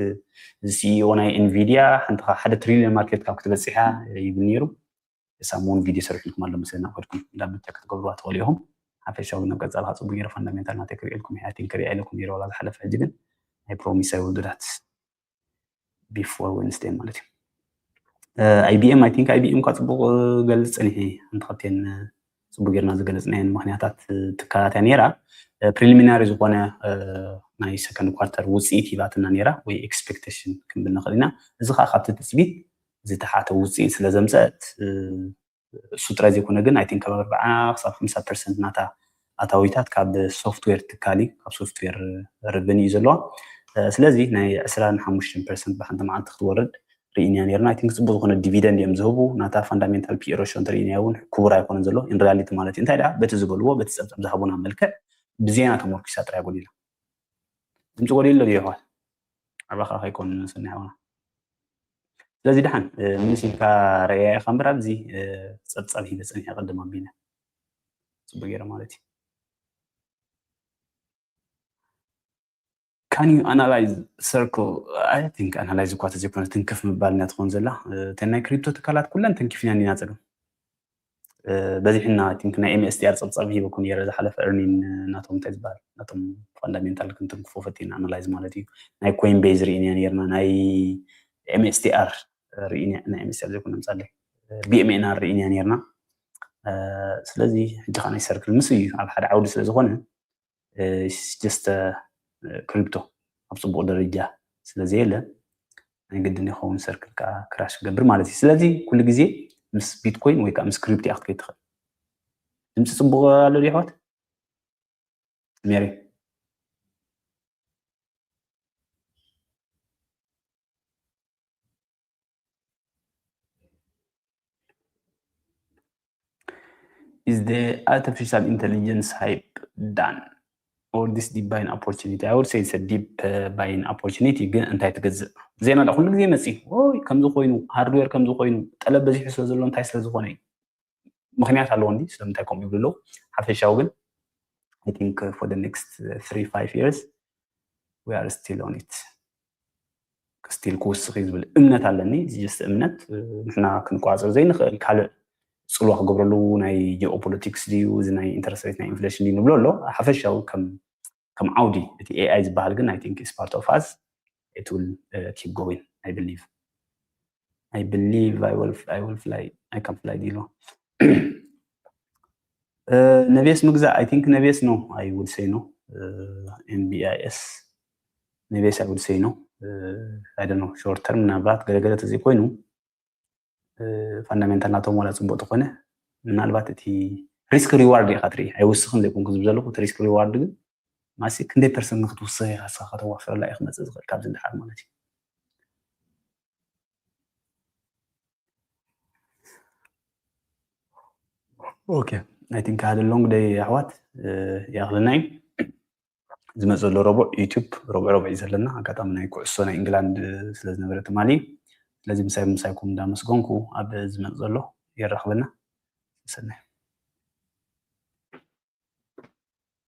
እዚ CEO ናይ ኢንቪድያ ሓንቲ ሓደ ትሪሊዮን ማርኬት ካብ ክትበፅሕ እያ ይብል ነይሩ ሳሙን ቪድዮ ሰሪሕልኩም ኣሎ መስለና ከድኩም ዳብል ቸክ ክትገብርዋ ትኽእሉ ኢኹም ሓፈሻዊ ናብ ቀፃሊ ከዓ ፅቡቅ ገይረ ፋንዳሜንታል ናተይ ክርእየልኩም I think ክሪኣ ኢለኩም ነይረ ዋላ ዝሓለፈ ሕጂ ግን I promise I will do that before Wednesday ማለት እዩ IBM I think IBM ኳ ፅቡቅ ገልፅ ፀኒሐ ሓንቲ ካብተን ፅቡቅ ጌርና ዝገለፅናየን ምክንያታት ትካላት እያ ነይራ preliminary ዝኾነ ናይ second quarter ውፅኢት ሂባትና ነይራ ወይ expectation ክንብል ንኽእል ኢና እዚ ከዓ ካብቲ ትፅቢት ዝተሓተ ውፅኢት ስለ ዘምፀአት እሱ ጥራይ ዘይኮነ ግን I think ካብ ኣርብዓ ክሳብ ሓምሳ ፐርሰንት ናታ ኣታዊታት ካብ ሶፍትዌር ትካል እዩ ካብ ሶፍትዌር revenue እዩ ዘለዋ ስለዚ ናይ ዕስራን ሓሙሽተን ፐርሰንት ብሓንቲ መዓልቲ ክትወርድ ርኢናያ ነርና I think ፅቡቅ ዝኾነ dividend እዮም ዝህቡ ናታ fundamental P/E ratio እንተርኢናዮ እውን ክቡር ኣይኮነን ዘሎ in reality ማለት እዩ እንታይ ደኣ በቲ ዝበልዎ በቲ ፀብፃብ ዝሃቡና መልክዕ ብዜና ተመርኪሳ ጥራይ ጎዲላ ድምፂ ጎዲሉ ኣሎ ድዩ ኣሕዋት ኣባኻ ከይኮን ሰኒ ሓውና ስለዚ ደሓን ምንስ ኢልካ ረኣያ ኢኻ እምበር ኣብዚ ፀብፃብ ሂበ ፀኒሐ ቅድም ኣቢለ ፅቡቅ ገይረ ማለት እዩ Can you analyze circle? I think analyze እኳ ተዘይኮነ ትንክፍ ምባል እያ ትኾን ዘላ። እተን ናይ ክሪፕቶ ትካላት ኩለን ተንኪፍናን ኢና ጸገም። በዚሕና I think ናይ M S T R ጸብጻብ ሂበኩም ነይረ ዝሓለፈ earning ናቶም እንታይ ዝበሃል ናቶም fundamental ክንትንክፎ ፈቲና analyze ማለት እዩ። ናይ ኮይን ቤዝ ርኢና ነርና፣ ናይ M S T R ርኢና፣ ናይ M S T R ዘይኮነ ምጻለይ B M N R ርኢና ነርና። ስለዚ ሕጂ ከዓ ናይ ሰርክል ምስ እዩ ኣብ ሓደ ዓውዲ ስለ ዝኾነ just ክሪፕቶ ኣብ ጽቡቕ ደረጃ ስለ ዘየለ ናይ ግድን ይኸውን ሰርክል ከዓ ክራሽ ክገብር ማለት እዩ። ስለዚ ኩሉ ግዜ ምስ ቢትኮይን ወይ ከዓ ምስ ክሪፕቶ ኢኻ ክትከይድ ትኽእል። ድምፂ ጽቡቕ ኣሎ ድዩ ኣሕዋት? ሜሪ Is the artificial intelligence hype done? Or this deep buying opportunity? I would say it's a deep uh, buying opportunity. ግን እንታይ ትገዝእ? ዜና ዳ ኩሉ ግዜ መፂ ወይ ከምዚ ኮይኑ ሃርድዌር ከምዚ ኮይኑ ጠለብ በዚሑ ስለ ዘሎ እንታይ ስለ ዝኾነ እዩ? ምክንያት ኣለዎ እንዲ ስለምንታይ ከምኡ ይብሉ ኣለዉ። ሓፈሻዊ ግን I think uh, for the next uh, three five years we are still on it. ስቲል ክውስኽ እዩ ዝብል እምነት ኣለኒ። Just እምነት ንሕና ክንቋፅር ዘይንኽእል ካልእ ፅልዋ ክገብረሉ ናይ ጂኦፖለቲክስ ድዩ እዚ ናይ ኢንተረስት ሬት ናይ ኢንፍሌሽን ድዩ ንብሎ ኣሎ። ሓፈሻዊ ከም ዓውዲ እቲ A I ዝበሃል ግን I think is part of us, it will keep going I believe. I believe I will I will fly I can fly ዲሎ ነቤስ ምግዛእ I think ነቤስ no I would say no. N B I S ነቤስ I would say no. I don't know short term ምናልባት ገለገለ ተዘይኮይኑ ፋንዳሜንታል ናቶም ዋላ ፅቡቅ ተኮነ ምናልባት እቲ ሪስክ ሪዋርድ ኢካ ትርኢ። ኣይውስክን ዘይኮንኩ ዝብል ዘለኩ እቲ ሪስክ ሪዋርድ ግን ማሲ ክንደይ ፐርሰንት ክትውስኽ ኢካ ስኻ ከተዋፍረላ እዩ ክመፅእ ዝኽእል ካብዚ ንድሓር ማለት እዩ። Okay I think I had a long day ኣሕዋት ይኣኽለና እዩ። ዝመፅ ዘሎ ረቡዕ ዩቱብ ረቡዕ ረቡዕ እዩ ዘለና። ኣጋጣሚ ናይ ኩዕሶ ናይ ኢንግላንድ ስለ ዝነበረ ትማሊ ስለዚ ምሳይ ምሳይኩም እንዳመስገንኩ ኣብ ዝመፅ ዘሎ የራኽበና። ሰናይ